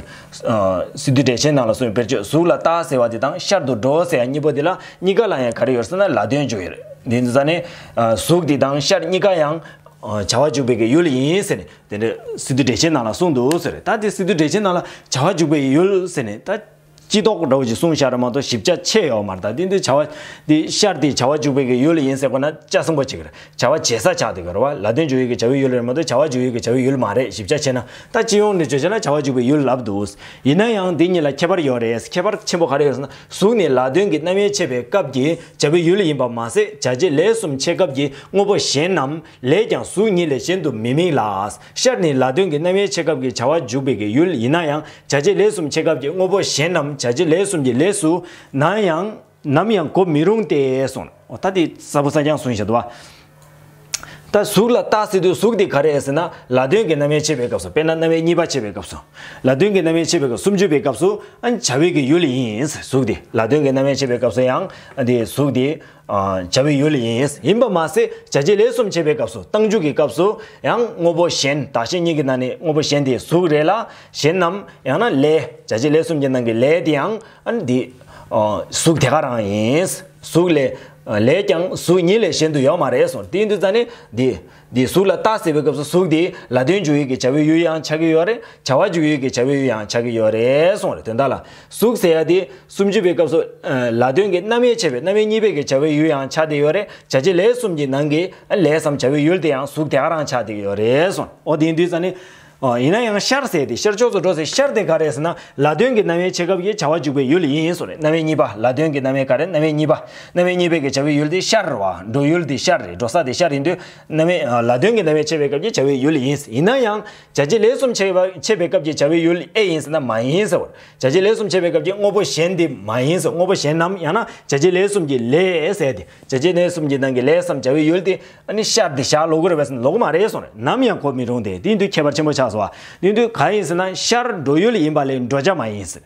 སི་ཏུ་འགྲེལ་ཆེན་ནང་ལ་གསུངས་པའི་དཔེར་བརྗོད་གཟུགས་ལ་ལྟ་ཟེར་བ་དེ་དང་ཤར་དུ་འགྲོ་ཟེར་ཡ་གཉིས་པོ་དེ་ལ་གཉིས་ཀ་ལ་ཡང་ག་རེ་ཡོད་ཟེར་ན་ལ་དོན་འཇུག་ཡོད་རེད། དེ་ཡིན་དུས་ཙང་ནས་གཟུགས་དེ་དང་ཤར་གཉིས་ཀ་ཡང་བྱ་བ་འཇུག་པའི་གི་ཡུལ་ཡིན་ཟེར་ནས་དེ་འདྲ་སི་ཏུ་འགྲེལ་ཆེན་ནང་ལ་གསུངས་འདུག་ཟེར། ད་དེ་སི་ཏུ་འགྲེལ་ཆེན་ནང་ལ་བྱ་བ་འཇུག་པའི་ཡུལ་ཟེར་ནས་ད། སྤྱི་ལྡོག་འདྲ་བོ་ཞིག་གསུངས་བཞག་རེད་མ་གཏོགས་ཞིབ་ཆ་ཆེ་ཡོད་མ་རེད། ད་དེ་འདི་བྱ་བ་འདི་ཤར་དེ་བྱ་བ་འཇུག་པའི་གི་ཡུལ་ཡིན་ཟེར་དགོས་ན་ལྕགས་སྲིན་པོ་ཅིག་རེད། བྱ་བ་བྱེད་ས་ཆགས་དེ་ག་རེད་བ། ལ་དོན་འཇུག་ཡུལ་གྱི་བྱ་བའི་ཡུལ་རེད་མ་གཏོགས་བྱ་བ་འཇུག་ཡུལ་གྱི་བྱ་བའི་ཡུལ་མ་རེད། ཞིབ་ཆ་ཆེ་ན་ད་སྤྱི་ཡོངས་ནས་བརྗོད་བྱས་ན་བྱ་བ་འཇུག་པའི་ཡུལ་ལབ་འདུག་ཡིན་ན་ཡང་འདི་གཉིས་ལ་ཁྱད་པར་ཡོད་རེད། ཁྱད་པར་ཆེན་པོ་ག་རེ་ཡོད་ཟེར་ན་གཟུགས་ནི་ལ་དོན་གྱི་རྣམ་དབྱེ་ཕྱེ་བའི་སྐབས་ཀྱི་བྱ་བའི་ཡུལ་ཡིན་པ་མ་ཟད་བྱ་བྱེད་ལས་གསུམ་ཕྱེ་སྐབས་ཀྱི་དངོས་པོ་གཞན་ནམ། ལས་ཀྱང་གཟུགས་ཉིད་ལས་གཞན་དུ་མི་དམིགས་ལ། ཤར་ནི་ལ་དོན་གྱི་རྣམ་དབྱེ་ཕྱེད་ཀ་གི་བྱ་བ་འཇུག་པའི་གི་ཡུལ་ཡིན་ན་ཡང་བྱ་བྱེད་ལས་གསུམ་ཕྱེད་ཀ་གི་དངོས་པོ་གཞན་ནམ་བྱ་བྱེད་ལས་གསུམ་གྱི་ལས་སུ་ནམ་ཡང་ནམ་ཡང་གོ་མི་རུང་སྟེ་གསུངས། འོ་ད་དེ་གསལ་པོ་གསལ་རྐྱང་གསུངས་བཞག་འདུག་བ། ད་གཟུགས་ལ་རྟགས་ཟེར་དུས་གཟུགས་དེ་ག་རེ་ཟེར་ན། ལ་དོན་གྱི་རྣམ་དབྱེ་ཕྱེ་བའི་སྐབས་སུ། དཔེར་ན་རྣམ་དབྱེ་གཉིས་པ་ཕྱེ་བའི་སྐབས་སུ། ལ་དོན་གྱི་རྣམ་དབྱེ་ཕྱེ་བའི་སྐབས་སུ། སུམ་ཅུ་པའི་སྐབས་སུ་ཨ་ནི་བྱ་བའི་གི་ཡུལ་ཡིན། གཟུགས་དེ་ལ་དོན་གྱི་རྣམ་དབྱེ་ཕྱེ་བའི་སྐབས་སུ་ཡང་དེ་གཟུགས་དེ་ཨ་བྱ་བའི་ཡུལ་ཡིན། ཡིན་པ་མ་ཟད་བྱ་བྱེད་ལས་གསུམ་ཕྱེ་བའི་སྐབས་སུ། རྟགས་འཇུག་གི་སྐབས་སུ་ཡང་དངོས་པོ་གཞན། བདག་གཞན་གཉིས་ཀྱི་ནང་ནས་དངོས་པོ་གཞན་དེ་གཟུགས་རེད་ལ། གཞན་ནམ་ཡང་ན་ལས། བྱ་བྱེད་ལས་གསུམ་གྱི་ནང་གི་ལས་དེ་ཡང་ཨ་ནི་དེ་ཨ་གཟུགས་དེ་ག་རང་ཡིན། གཟུགས་ལས་ལས་ཀྱང་གཟུགས་ཉིད་ལས་གཞན་དུ་ཡོད་མ་རེད་གསུངས། དེ་ཡིན་དུས་ཙ་ནི་དེ་དེ་གཟུགས་ལ་རྟགས་ཟེར་བའི་སྐབས་སུ་གཟུགས་དེ་ལ་དོན་འཇུག་ཡུལ་གྱི་བྱ་བའི་ཡུལ་ཡང་ཆགས་ཀྱི་ཡོད་རེད། བྱ་བ་འཇུག་ཡུལ་གྱི་བྱ་བའི་ཡུལ་ཡང་ཆགས་ཀྱི་ཡོད་རེད་གསུངས་རེད། དོན་དག་ལ་གཟུགས་ཟེར་ཡ་དེ་སུམ་ཅུ་པའི་སྐབས་སུ་ཨ་ལ་དོན་གྱི་རྣམ་དབྱེ་ཕྱེ་བའི་རྣམ་དབྱེ་གཉིས་པའི་གི་བྱ་བའི་ཡུལ་ཡང་ཆགས་བསྡད་ཡོད་རེད། བྱ་བྱེད་ལས་གསུམ་གྱི་ནང་གི་ཨ་ལས་སམ་བྱ་བའི་ཡུལ་དེ་ཡང་གཟུགས་དེ་ག་རང་ཆགས་བསྡད་ཀྱི་ཡོད་རེད་གསུངས། འོ་དེ་ཡིན་དུས་ཙ་ནི། ཨ་ཡིན་ན་ཡང་ཤར་ཟེར་དེ་ཤར་ཕྱོགས་སུ་འགྲོ་ཟེར། ཤར་དེ་ག་རེ་ཟེར་ན་ལ་དོན་གྱི་རྣམ་དབྱེ་ཕྱེད་ཀ་གི་བྱ་བ་འཇུག་པའི་ཡུལ་ཡིན་གསུངས་རེད། རྣམ་དབྱེ་གཉིས་པ། ལ་དོན་གྱི་རྣམ་དབྱེ་ག་རེ། རྣམ་དབྱེ་གཉིས་པ། རྣམ་དབྱེ་གཉིས་པའི་གི་བྱ་བའི་ཡུལ་དེ་ཤར་བ། འགྲོ་ཡུལ་དེ་ཤར་རེད། འགྲོ་ས་དེ་ཤར་ཡིན་དུས་རྣམ་དབྱེ་ཨ་ལ་དོན་གྱི་རྣམ་དབྱེ་ཕྱེ་བའི་སྐབས་ཀྱི་བྱ་བའི་ཡུལ་ཡིན། ཡིན་ན་ཡང་བྱ་བྱེད་ལས་གསུམ་ཕྱེ་བ་ཕྱེ་བའི་སྐབས་ཀྱི་བྱ་བའི་ཡུལ་ཨེ་ཡིན་ཟེར་ན་མ་ཡིན་ཟེར་བ། བྱ་བྱེད་ལས་གསུམ་ཕྱེ་བའི་སྐབས་ཀྱི་དངོས་པོ་གཞན་དེ་མ་ཡིན་ཟེར། དངོས་པོ་གཞན་ནམ་ཡང་ན་བྱ་བྱེད་ལས་གསུམ་གྱི་ལས་ཟེར་དེ། བྱ་བྱེད་ལས་གསུམ་གྱི་ནང་གི་ལས་སམ་བྱ་བའི་ཡུལ་དེ་ཨ་ནི་ཤར་དེ་ཤར་ལོག་གི་རེད་པས་ཟེར་ན་ལོག་གི་མ་རེད་གསུངས་རེད། ནམ་ཡང་གོ་མི་རུང་སྟེ། དེ་ཡིན་དུས་ཁྱད་པར་ཆེན་པོ་ཆགས་སོང་བ། དེ་ཡིན་དུས་གང་ཡིན་ཟེར་ན་ཤར་འགྲོ་ཡུལ་ཡིན་པ་ལས་འགྲོ་བྱ་མ་ཡིན་ཟེར།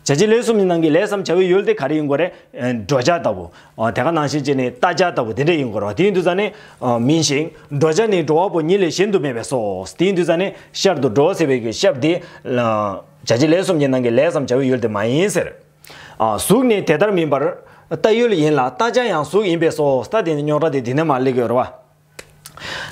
བྱ་བྱེད་ལས་གསུམ་གྱི་ནང་གི་ལས་སམ་བྱ་བའི་ཡུལ་དེ་ག་རེ་ཡིན་དགོས་རེད། ཨ་འགྲོ་བྱ་ལྟ་བུ། ཨ་དེ་ག་ནང་བཞིན་བྱས་ནས་རྟག་བྱ་ལྟ་བུ་དེ་འདྲ་ཡིན་དགོས་རེད་བ། དེ་ཡིན་དུས་ཙ་ནི་ཨ་མིན་ཞིང་འགྲོ་བྱ་ནི་འགྲོ་བ་པོ་ཉིད་ལས་གཞན་དུ་མེད་པས་སོ། དེ་ཡིན་དུས་ཙ་ནི་ཤར་དུ་འགྲོ་ཟེར་བའི་གི་ཤར་དེ་ལ་བྱ་བྱེད་ལས་གསུམ་གྱི་ནང་གི་ལས་སམ་བྱ་བའི་ཡུལ་དེ་མ་ཡིན་ཟེར། ཨ་གཟུགས་ནི་དེ་ལྟར་མིན་པར་རྟག་ཡུལ་ཡིན་ལ། རྟག་བྱ་ཡང་གཟུགས་ཡིན་པས་སོ། ད་དེ་ནི་རྙོག་དྲ་དེ་དེ་ནས་མར་སླེབས་ཀྱི་ཡོད་རེད་བ།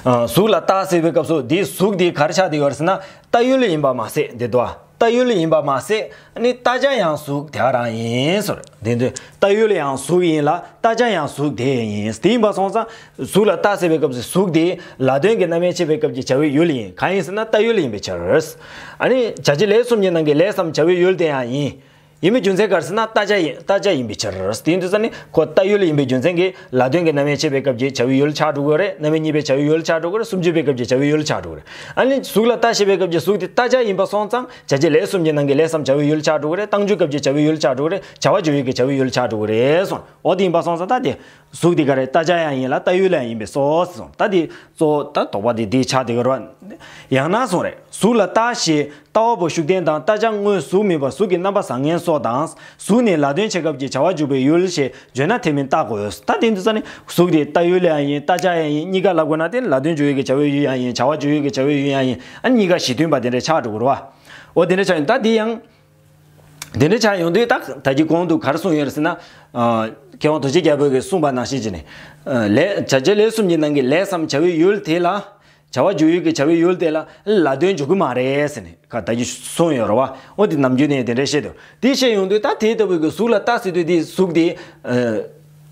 ཨ་གཟུགས་ལ་རྟགས་ཟེར་བའི་སྐབས་སུ་དེའི་གཟུགས་དེ་ག་རེ་ཆགས་བསྡད་ཡོད་རེད་ཟེར་ན་རྟག་ཡུལ་ཡིན་པ་མ་ཟད་དེ་འདུག་བ། རྟག་ཡུལ་ཡིན་པ་མ་ཟད་ཨ་ནི་རྟག་བྱ་ཡང་གཟུགས་དེ་ག་རང་ཡིན་ཟེར། དེ་དུས་རྟག་ཡུལ་ཡང་གཟུགས་ཡིན་ལ་རྟག་བྱ་ཡང་གཟུགས་དེ་ཡིན། དེ་ཡིན་པ་སོང་ཙང་གཟུགས་ལ་རྟགས་ཟེར་བའི་སྐབས་སུ་གཟུགས་དེ་ལ་དོན་གྱི་རྣམ་དབྱེ་ཕྱེ་བའི་སྐབས་ཀྱི་བྱ་བའི་ཡུལ་ཡིན། གང་ཡིན་ཟེར་ན་རྟག་ཡུལ་ཡིན་པའི་ཕྱིར། ཨ་ནི་བྱ་བྱེད་ལས་གསུམ་གྱི་ནང་གི་ལས་སམ་བྱ་བའི་ཡུལ་དེ་ཡང་ཡིན། ཡིན་པའི་རྒྱུ་མཚན་ག་རེ་ཟེར་ན་རྟག་བྱ་ཡིན། རྟག་བྱ་ཡིན་པའི་ཕྱིར། དེ་ཡིན་དུས་ཙ་ནི་ཁོ་རྟག་ཡུལ་ཡིན་པའི་རྒྱུ་མཚན་གྱིས་ལ་དོན་གྱི་རྣམ་དབྱེ་ཕྱེ་བའི་སྐབས་ཀྱི་བྱ་བའི་ཡུལ་ཆགས་འགྲོ་གི་རེད། རྣམ་དབྱེ་གཉིས་པའི་བྱ་བའི་ཡུལ་ཆགས་འགྲོ་གི་རེད། སུམ་ཅུ་པའི་སྐབས་ཀྱི་བྱ་བའི་ཡུལ་ཆགས་འགྲོ་གི་རེད། ཨ་ནི་གཟུགས་ལ་རྟགས་ཞེས་པའི་སྐབས་ཀྱི་གཟུགས་དེ་རྟག་བྱ་ཡིན་པ་སོང་ཙང་བྱ་བྱེད་ལས་གསུམ་གྱི་ནང་གི་ལས་སམ་བྱ་བའི་ཡུལ་ཆགས་འགྲོ་གི་རེད། རྟགས་འཇུག་སྐབས་ཀྱི་བྱ་བའི་ཡུལ་ཆགས་འགྲོ་གི་རེད། བྱ་བ་འཇུག་ཡུལ་གྱི་བྱ་བའི་ཡུལ་ཆགས་འགྲོ་གི་རེད་གསུངས། འོ་དེ་ཡིན་པ་སོང་ཙང་ད་དེ་གཟུགས་དེ་ག་རེ་རྟག་བྱ་ཡང་ཡིན་ལ་རྟག་ཡུལ་ཡང་ཡིན་པས་སོ་གསུངས། ད་དེ་གཙོ་བོ་ད་དོགས་པ་དེ་འདི་ཆགས་བསྡད་ཀྱི་རེད་བ། ཡང་ན་གསུངས་རེད། གཟུགས་ལ་རྟགས་ཞེས་ལྟ་བ་པོ་ཤུགས་བསྟན་དང་། རྟག་བྱ་དངོས་གཟུགས་མིན་པར་གཟུགས་ཀྱི་རྣམ་པ་བཟང་ངན་སོགས་དང་། གཟུགས་ནི་ལ་དོན་ཕྱེད་ཀ་གི་བྱ་བ་འཇུག་པའི་ཡུལ་ཞེས་བརྗོད་ན་དེ་མིན་རྟགས་དགོས། ད་དེ་འདི་ས་ནི་གཟུགས་དེ་རྟག་ཡུལ་ཡང་ཡིན། རྟག་བྱ་ཡང་ཡིན། གཉིས་ཀ་ལབ་དགོས་ན་དེ་ལ་དོན་འཇུག་ཡུལ་གྱི་བྱ་བའི་ཡུལ་ཡང་ཡིན། བྱ་བ་འཇུག་ཡུལ་གྱི་བྱ་བའི་ཡུལ་ཡང་ཡིན། ཨ་གཉིས་ཀ་གཞི་མཐུན་པ་དེ་འདྲ་ཆགས་འགྲོ་གི་རེད་བ། འོ་དེ་འདྲ་ཆགས་ཡོང་། ད་དེ་ཡང་དེ་འདྲ་ཆགས་ཡོང་དུས་ད་ད་གི་གོང་དུ་ག་རེ་གསུངས་ཡོད་རེད་ཟེར་ན། ཨ་མཁས་དབང་རྡོ་རྗེ་རྒྱལ་པོས་གསུངས་པ་ནང་བཞིན་བྱས་ནས། ཨ་ལས་བྱ་བྱེད་ལས་གསུམ་གྱི་ནང་གི་ལས་སམ་བྱ་བའི་ཡུལ་དེ་ལ། བྱ་བ་འཇུག་ཡུལ་གྱི་བྱ་བའི་ཡུལ་དེ་ལ་ལ་དོན་འཇུག་གི་མ་རེད་ཟེར་ནས་ཁ་ད་ཅི་གསུངས་ཡོད་རེད་བ། འོ་དེ་ནམ་རྒྱུན་ནས་དེ་འདྲ་བཤད་དུས་དེ་བཤད་ཡོང་དུས་ད་དེ་ལྟ་བུའི་གི་གཟུགས་ལ་རྟགས་ཟེར་དུས་དེ་གཟུགས་དེ་ཨ་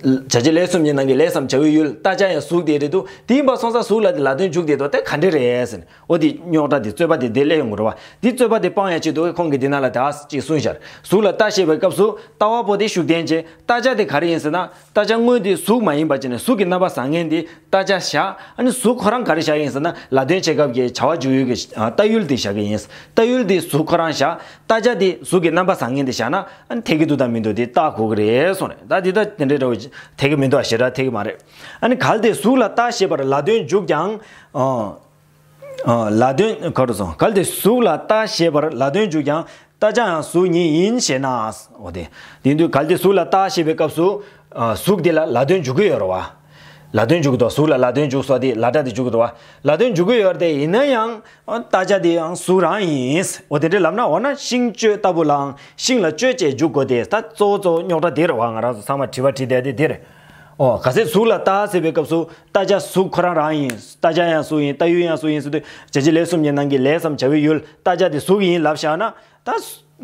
བྱ་བྱེད་ལས་གསུམ་གྱི་ནང་གི་ལས་སམ་བྱ་བའི་ཡུལ་རྟག་བྱ་ཡང་གཟུགས་དེ་རེད་འདུག་དེ་ཡིན་པ་སོང་ཙང་གཟུགས་ལ་དེ་ལ་དོན་འཇུག་བསྡད་དོ་དེ་ག་འདྲ་རེད་ཟེར་ནས། འོ་དེ་རྙོག་དྲ་དེ་རྩོད་པ་དེ་དེ་སླེབས་ཡོང་གི་རེད་བ། དེ་རྩོད་པ་དེ་སྤང་ཡ་ཆེད་དུ་ཁོང་གིས་འདི་ན་ལ་ད་ཅིག་གསུངས་ཤར། གཟུགས་ལ་རྟགས་ཞེས་པའི་སྐབས་སུ་ལྟ་བ་པོ་དེ་ཤུགས་བསྟན་བྱས། རྟག་བྱ་དེ་ག་རེ་ཡིན་ཟེར་ན། རྟག་བྱ་དངོས་དེ་གཟུགས་མ་ཡིན་པ་བྱས་ནས་གཟུགས་ཀྱི་རྣམ་པ་བཟང་ངན་དེ་རྟག་བྱ་བཞག་ཨ་ནི་གཟུགས་ཁོ་རང་ག་རེ་བཞག་ཡིན་ཟེར་ན། ལ་དོན་ཕྱེད་ཀ་གི་བྱ་བ་འཇུག་ཡུལ་གྱི་ཨ་རྟག་ཡུལ་དེ་བཞག་གི་ཡིན། རྟག་ཡུལ་དེ་གཟུགས་ཁོ་རང་བཞག་རྟག་བྱ་དེ་གཟུགས་ཀྱི་རྣམ་པ་བཟང་ངན་དེ་བཞག་ན་ཨ་ནི་འཐད་ཀྱི་འདུག་དང་མི་འདུག་དེ་བརྟག་དགོས་ཀྱི་རེད་གསུངས་རེད། ད་དེ་ད་དེ་འདྲའི་འདྲ་བོ་འཐད་ཀྱི་མི་འདུག་ཨ་ཞེ་དྲག་འཐད་ཀྱི་མ་རེད། ཨ་ནི་གལ་ཏེ་གཟུགས་ལ་རྟགས་ཞེས་པར་ལ་དོན་འཇུག་ཀྱང་། ཨ། ཨ། ལ་དོན་ག་རེ་སོང་། གལ་ཏེ་གཟུགས་ལ་རྟགས་ཞེས་པར་ལ་དོན་འཇུག་ཀྱང་རྟག་བྱ་ཡང་གཟུགས་ཉིད་ཡིན་ཞེ་ན། འོ་དེ། དེ་དུས་གལ་ཏེ་གཟུགས་ལ་རྟགས་ཞེས་པའི་སྐབས་སུ། ཨ། གཟུགས་དེ་ལ་ལ་དོན་འཇུག་གི་ཡོད་རེད་བ། ལ་དོན་འཇུག་དང་གཟུགས་ལ་ལ་དོན་འཇུག་སོགས་དེ་ལ་སྒྲ་དེ་འཇུག་གི་འདུག་བ། ལ་དོན་འཇུག་གི་ཡོད་རེད་དེ་ཡིན་ན་ཡང་། ཨ། རྟག་བྱ་དེ་ཡང་གཟུགས་རང་ཡིན། འོ་དེ་འདྲ་ལབ་ན་འོ་ན་ཤིང་གཅོད་ལྟ་བུ་ལའང་ཤིང་ལ་གཅོད་ཅེས་འཇུག་དགོས་ཏེ། ད་གཙོ་བོ་གཙོ་བོ་རྙོག་དྲ་དེ་རེད་བ། ང་རང་ཚོ་ཚང་མ་དྲི་བ་དྲིས་བསྡད་དེ་དེ་རེད། ཨོ་གལ་སྲིད་གཟུགས་ལ་རྟགས་ཟེར་བའི་སྐབས་སུ་རྟག་བྱ་གཟུགས་ཁོ་རང་རང་ཡིན། རྟག་བྱ་ཡང་གཟུགས་ཡིན། རྟག་ཡུལ་ཡང་གཟུགས་ཡིན་ཟེར་དུས་བྱ་བྱེད་ལས་གསུམ་གྱི་ནང་གི་ལས་སམ་བྱ་བའི་ཡུལ་རྟག་བྱ་དེ་གཟུགས་ཡིན་ལབ་བཞག་ན་ད་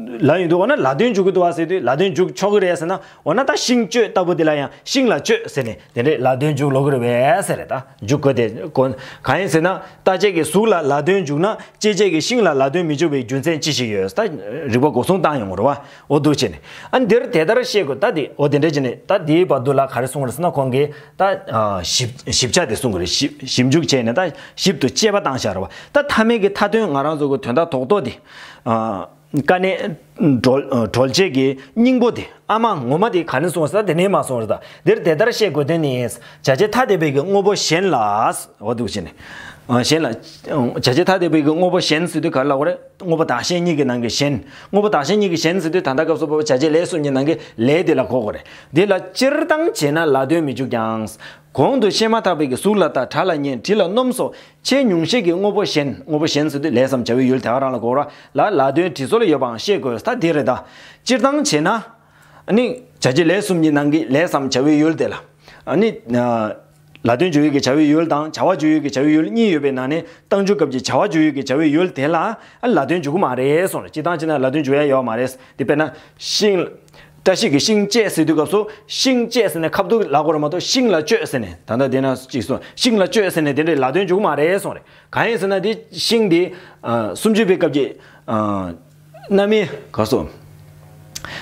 ལབ་ཡོང་དུས་འོ་ན་ལ་དོན་འཇུག་གི་འདུག་བ་ཟེར་དུས་ལ་དོན་འཇུག་ཆོག་གི་རེད་ཟེར་ན། འོ་ན་ད་ཤིང་གཅོད་ལྟ་བུ་དེ་ལ་ཡང་ཤིང་ལ་གཅོད་ཟེར་ནས་དེ་འདྲས་ལ་དོན་འཇུག་ལོག་གི་རེད་པས་ཟེར་རེད། ད་འཇུག་དགོས་དེ་གོ་གང་ཡིན་ཟེར་ན། རྟག་བྱེད་ཀྱི་གཟུགས་ལ་ལ་དོན་འཇུག་ན་སྐྱེད་བྱེད་ཀྱི་ཤིང་ལ་ལ་དོན་མི་འཇུག་པའི་རྒྱུ་མཚན་ཅི་ཞིག་ཡོད། ད་རིགས་པ་སྒོ་གསུམ་བཏང་ཡོང་གི་རེད་བ། འོ་འདུག་བྱས་ནས་ཨ་འདིར་དེ་ལྟར་བཤད་དགོས། ད་དེ་འོ་དེ་འདྲ་བྱས་ནས་ད་དེའི་བར་དུ་ལ་ག་རེ་གསུངས་རེད་ཟེར་ན། ཁོང་གིས་ད་ཨ་ཞིབ་ཞིབ་ཆ་དེ་གསུངས་གི་རེད། ཞིབ་ཞིབ་འཇུག་བྱས་ནས་ད་ཞིབ་ཏུ་དཔྱད་པ་བཏང་བཞག་རེད་བ། ད་ཐ་མལ་གྱི་མཐའ་དོན་ང་རང་ཚོ་གི་དོན་དག་རྡོག་རྡོག་དེ་ཨ་དཀའ་གནད་གྲོལ་གྲོལ་བྱེད་ཀྱི་སྙིང་པོ་དེ་ ཨ་མ་ངོ་མ་དེ་ག་ནས་གསུངས་ཟེར་ན་དེ་ནས་མར་གསུངས་རེད། ད་འདིར་དེ་ལྟར་བཤད་དགོས་དོན་ནི། བྱ་བྱེད་ཐ་དད་པའི་གི་དངོས་པོ་གཞན་ལ། འོ་འདུག་བྱས་ནས། ཨ་གཞན་ལ། བྱ་བྱེད་ཐ་དད་པའི་གི་དངོས་པོ་གཞན་ཟེར་དུས་ག་རེ་ལབ་དགོས་རེད། དངོས་པོ་བདག་གཞན་གཉིས་ཀྱི་ནང་གི་གཞན། དངོས་པོ་བདག་གཞན་གཉིས་ཀྱི་གཞན་ཟེར་དུས་ད་ལྟ་སྐབས་སུ་བབ་པ་བྱ་བྱེད་ལས་གསུམ་གྱི་ནང་གི་ལས་དེ་ལ་གོ་དགོས་རེད། དེ་ལ་སྤྱིར་བཏང་བྱས་ན་ལ་དོན་མི་འཇུག་ཀྱང་། གོང་དུ་བཤད་མ་ཐག་པའི་གི་གཟུགས་ལ་ལྟ། གྲ་ལ་ཉན། དྲི་ལ་སྣོམ་སོགས་ཆེས་ཉུང་ཤས་ཀྱི་དངོས་པོ་གཞན། དངོས་པོ་གཞན་ཟེར་དུས་ལས་སམ་བྱ་བའི་ཡུལ་དེ་ག་རང་ལ་གོ་ར། ལ་ལ་དོན་དྲི་སྲོལ་ཡོད་པའང་ཤེས་དགོས། ད་དེ་རེད་ད། སྤྱིར་བཏང་བྱས་ན། ཨ་ནི་བྱ་བྱེད་ལས་གསུམ་གྱི་ནང་གི་ལས་སམ་བྱ་བའི་ཡུལ་དེ་ལ། ཨ་ནི། ལ་དོན་འཇུག་ཡུལ་གྱི་བྱ་བའི་ཡུལ་དང་བྱ་བ་འཇུག་ཡུལ་གྱི་བྱ་བའི་ཡུལ་གཉིས་ཡོད་པའི་ནང་ནས་རྟགས་འཇུག་སྐབས་ཀྱི་བྱ་བ་འཇུག་ཡུལ་གྱི་བྱ་བའི་ཡུལ་དེ་ལ་ལ་དོན་འཇུག་གི་མ་རེད་གསུངས་རེད། སྤྱིར་བཏང་བྱས་ན་ལ་དོན་འཇུག་ཡ་ཡོད་མ་རེད། དེ་དཔེར་ན་ཤིང་། བཀྲ་ཤིས་ཀྱི་ཤིང་བཅད་ཟེར་དུས་སྐབས་སུ་ཤིང་བཅད་ཟེར་ནས་ཁ་བསྡུ་ལབ་དགོས་རེད་མ་གཏོགས་ཤིང་ལ་གཅོད་ཟེར་ནས་ད་ལྟ་དེ་ན་གཅིག་གསུངས། ཤིང་ལ་གཅོད་ཟེར་ནས་དེ་འདྲའི་ལ་དོན་འཇུག་གི་མ་རེད་གསུངས་རེད། གང་ཡིན་ཟེར་ན་དེ་ཤིང་དེ། ཨ་སུམ་ཅུ་པའི་སྐབས་ཀྱི། ཨ་རྣམ་དབྱེ་ག་སོ།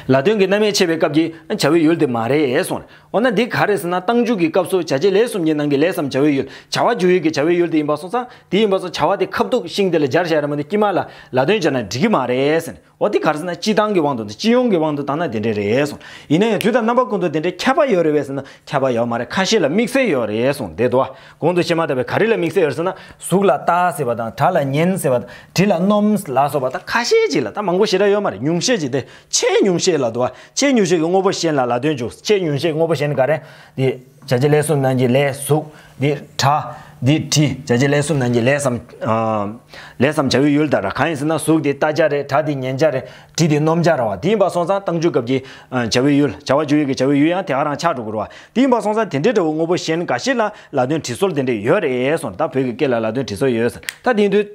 ལ་དོན་གྱི་རྣམ་དབྱེ་ཕྱེ་བའི་སྐབས་ཀྱི་བྱ་བའི་ཡུལ་དེ་མ་རེད་གསུངས་རེད། འོ་ན་འདི་ག་རེ་ཟེར་ན་རྟགས་འཇུག་གི་སྐབས་སུ་བྱ་བྱེད་ལས་གསུམ་གྱི་ནང་གི་ལས་སམ་བྱ་བའི་ཡུལ། བྱ་བ་འཇུག་ཡུལ་གྱི་བྱ་བའི་ཡུལ་དེ་ཡིན་པ་སོང་ཙང་དེ་ཡིན་པ་སོང་བྱ་བ་དེ་ཁ་བསྡུ་ཤིང་དེ་ལ་སྦྱར་བཞག་རེད་མ་གཏོགས་དཀྱིལ་མ་ལ་ལ་དོན་སྦྱར་ན་འགྲིག་གི་མ་རེད་ཟེར་ནས། འོ་དེ་ག་རེ་ཟེར་ན་སྤྱིར་བཏང་གི་དབང་དུ་སྤྱི་ཡོངས་ཀྱི་དབང་དུ་བཏང་ན་དེ་འདྲས་རེད་གསུངས། ཡིན་ན་ཡང་དུས་དང་རྣམ་པ་ཀུན་ཏུ་དེ་འདྲས་ཁྱབ་པ་ཡོད་རེད་པས་ཟེར་ན་ཁྱབ་པ་ཡོད་མ་རེད། ཁ་ཤས་ལ་དམིགས་བསལ་ཡོད་རེད་གསུངས་དེ་འདུག་བ། གོང་དུ་བཤད་མ་ཐག་པའི་ག་རེ་ལ་དམིགས་བསལ་ཡོད་རེད་ཟེར་ན་གཟུགས་ལ་ལྟ་ཟེར་བ་དང་གྲ་ལ་ཉན་ཟེར་བ་དང་དྲི་ལ་སྣོམ་ལ་སོགས་པ་དང་ཁ་ཤས་ཅིག་ལ། ད་མང་པོ་ཞེ་དྲག་ཡོད་མ་རེད། ཉུང་ཤས་ཅིག་དེ། ཆེས་ཉུང་ཤས་ལ་འདུག་བ། ཆེས་ཉུང་ཤས་ཀྱི་དངོས་པོ་གཞན་ལ་ལ་དོན་འཇུག་ཆེས་ཉུང་ཤས་ཀྱི་དངོས་པོ་གཞན་ག་རེ། འདི་བྱ་བྱེད་ལས་གསུམ་ནང་གི་ལས་གཟུགས། འདི་གྲ། འདི་དྲི། བྱ་བྱེད་ལས་གསུམ་ནང་གི་ལས་སམ། ཨ་ལས་སམ་བྱ་བའི་ཡུལ་ལྟར་གང་ཡིན་ཟེར་ན་གཟུགས་འདི་ལྟ་བྱ་རེད། གྲ་འདི་ཉན་བྱ་རེད། དྲི་འདི་སྣོམ་བྱ་རེད་བ། དེ་ཡིན་པ་སོང་ཙང་རྟགས་འཇུག་སྐབས་ཀྱི་ཨ་བྱ་བའི་ཡུལ། བྱ་བ་འཇུག་ཡུལ་གྱི་བྱ་བའི་ཡུལ་ཡང་དེ་ག་རང་ཆགས་འགྲོ་དགོས་རེད་བ། དེ་ཡིན་པ་སོང་ཙང་དེ་འདྲའི་འདྲ་བོ་དངོས་པོ་གཞན་འགའ་ཞིག་ལ་ལ་དོན་དྲི་སྲོལ་དེ་འདྲ་ཡོད་རེད་གསུངས། ད་བོད་ཀྱི་སྐད་ལ་ལ་དོན་དྲི་སྲོལ་ཡོད་ཟེར། ད་དེ་ཡིན་དུས།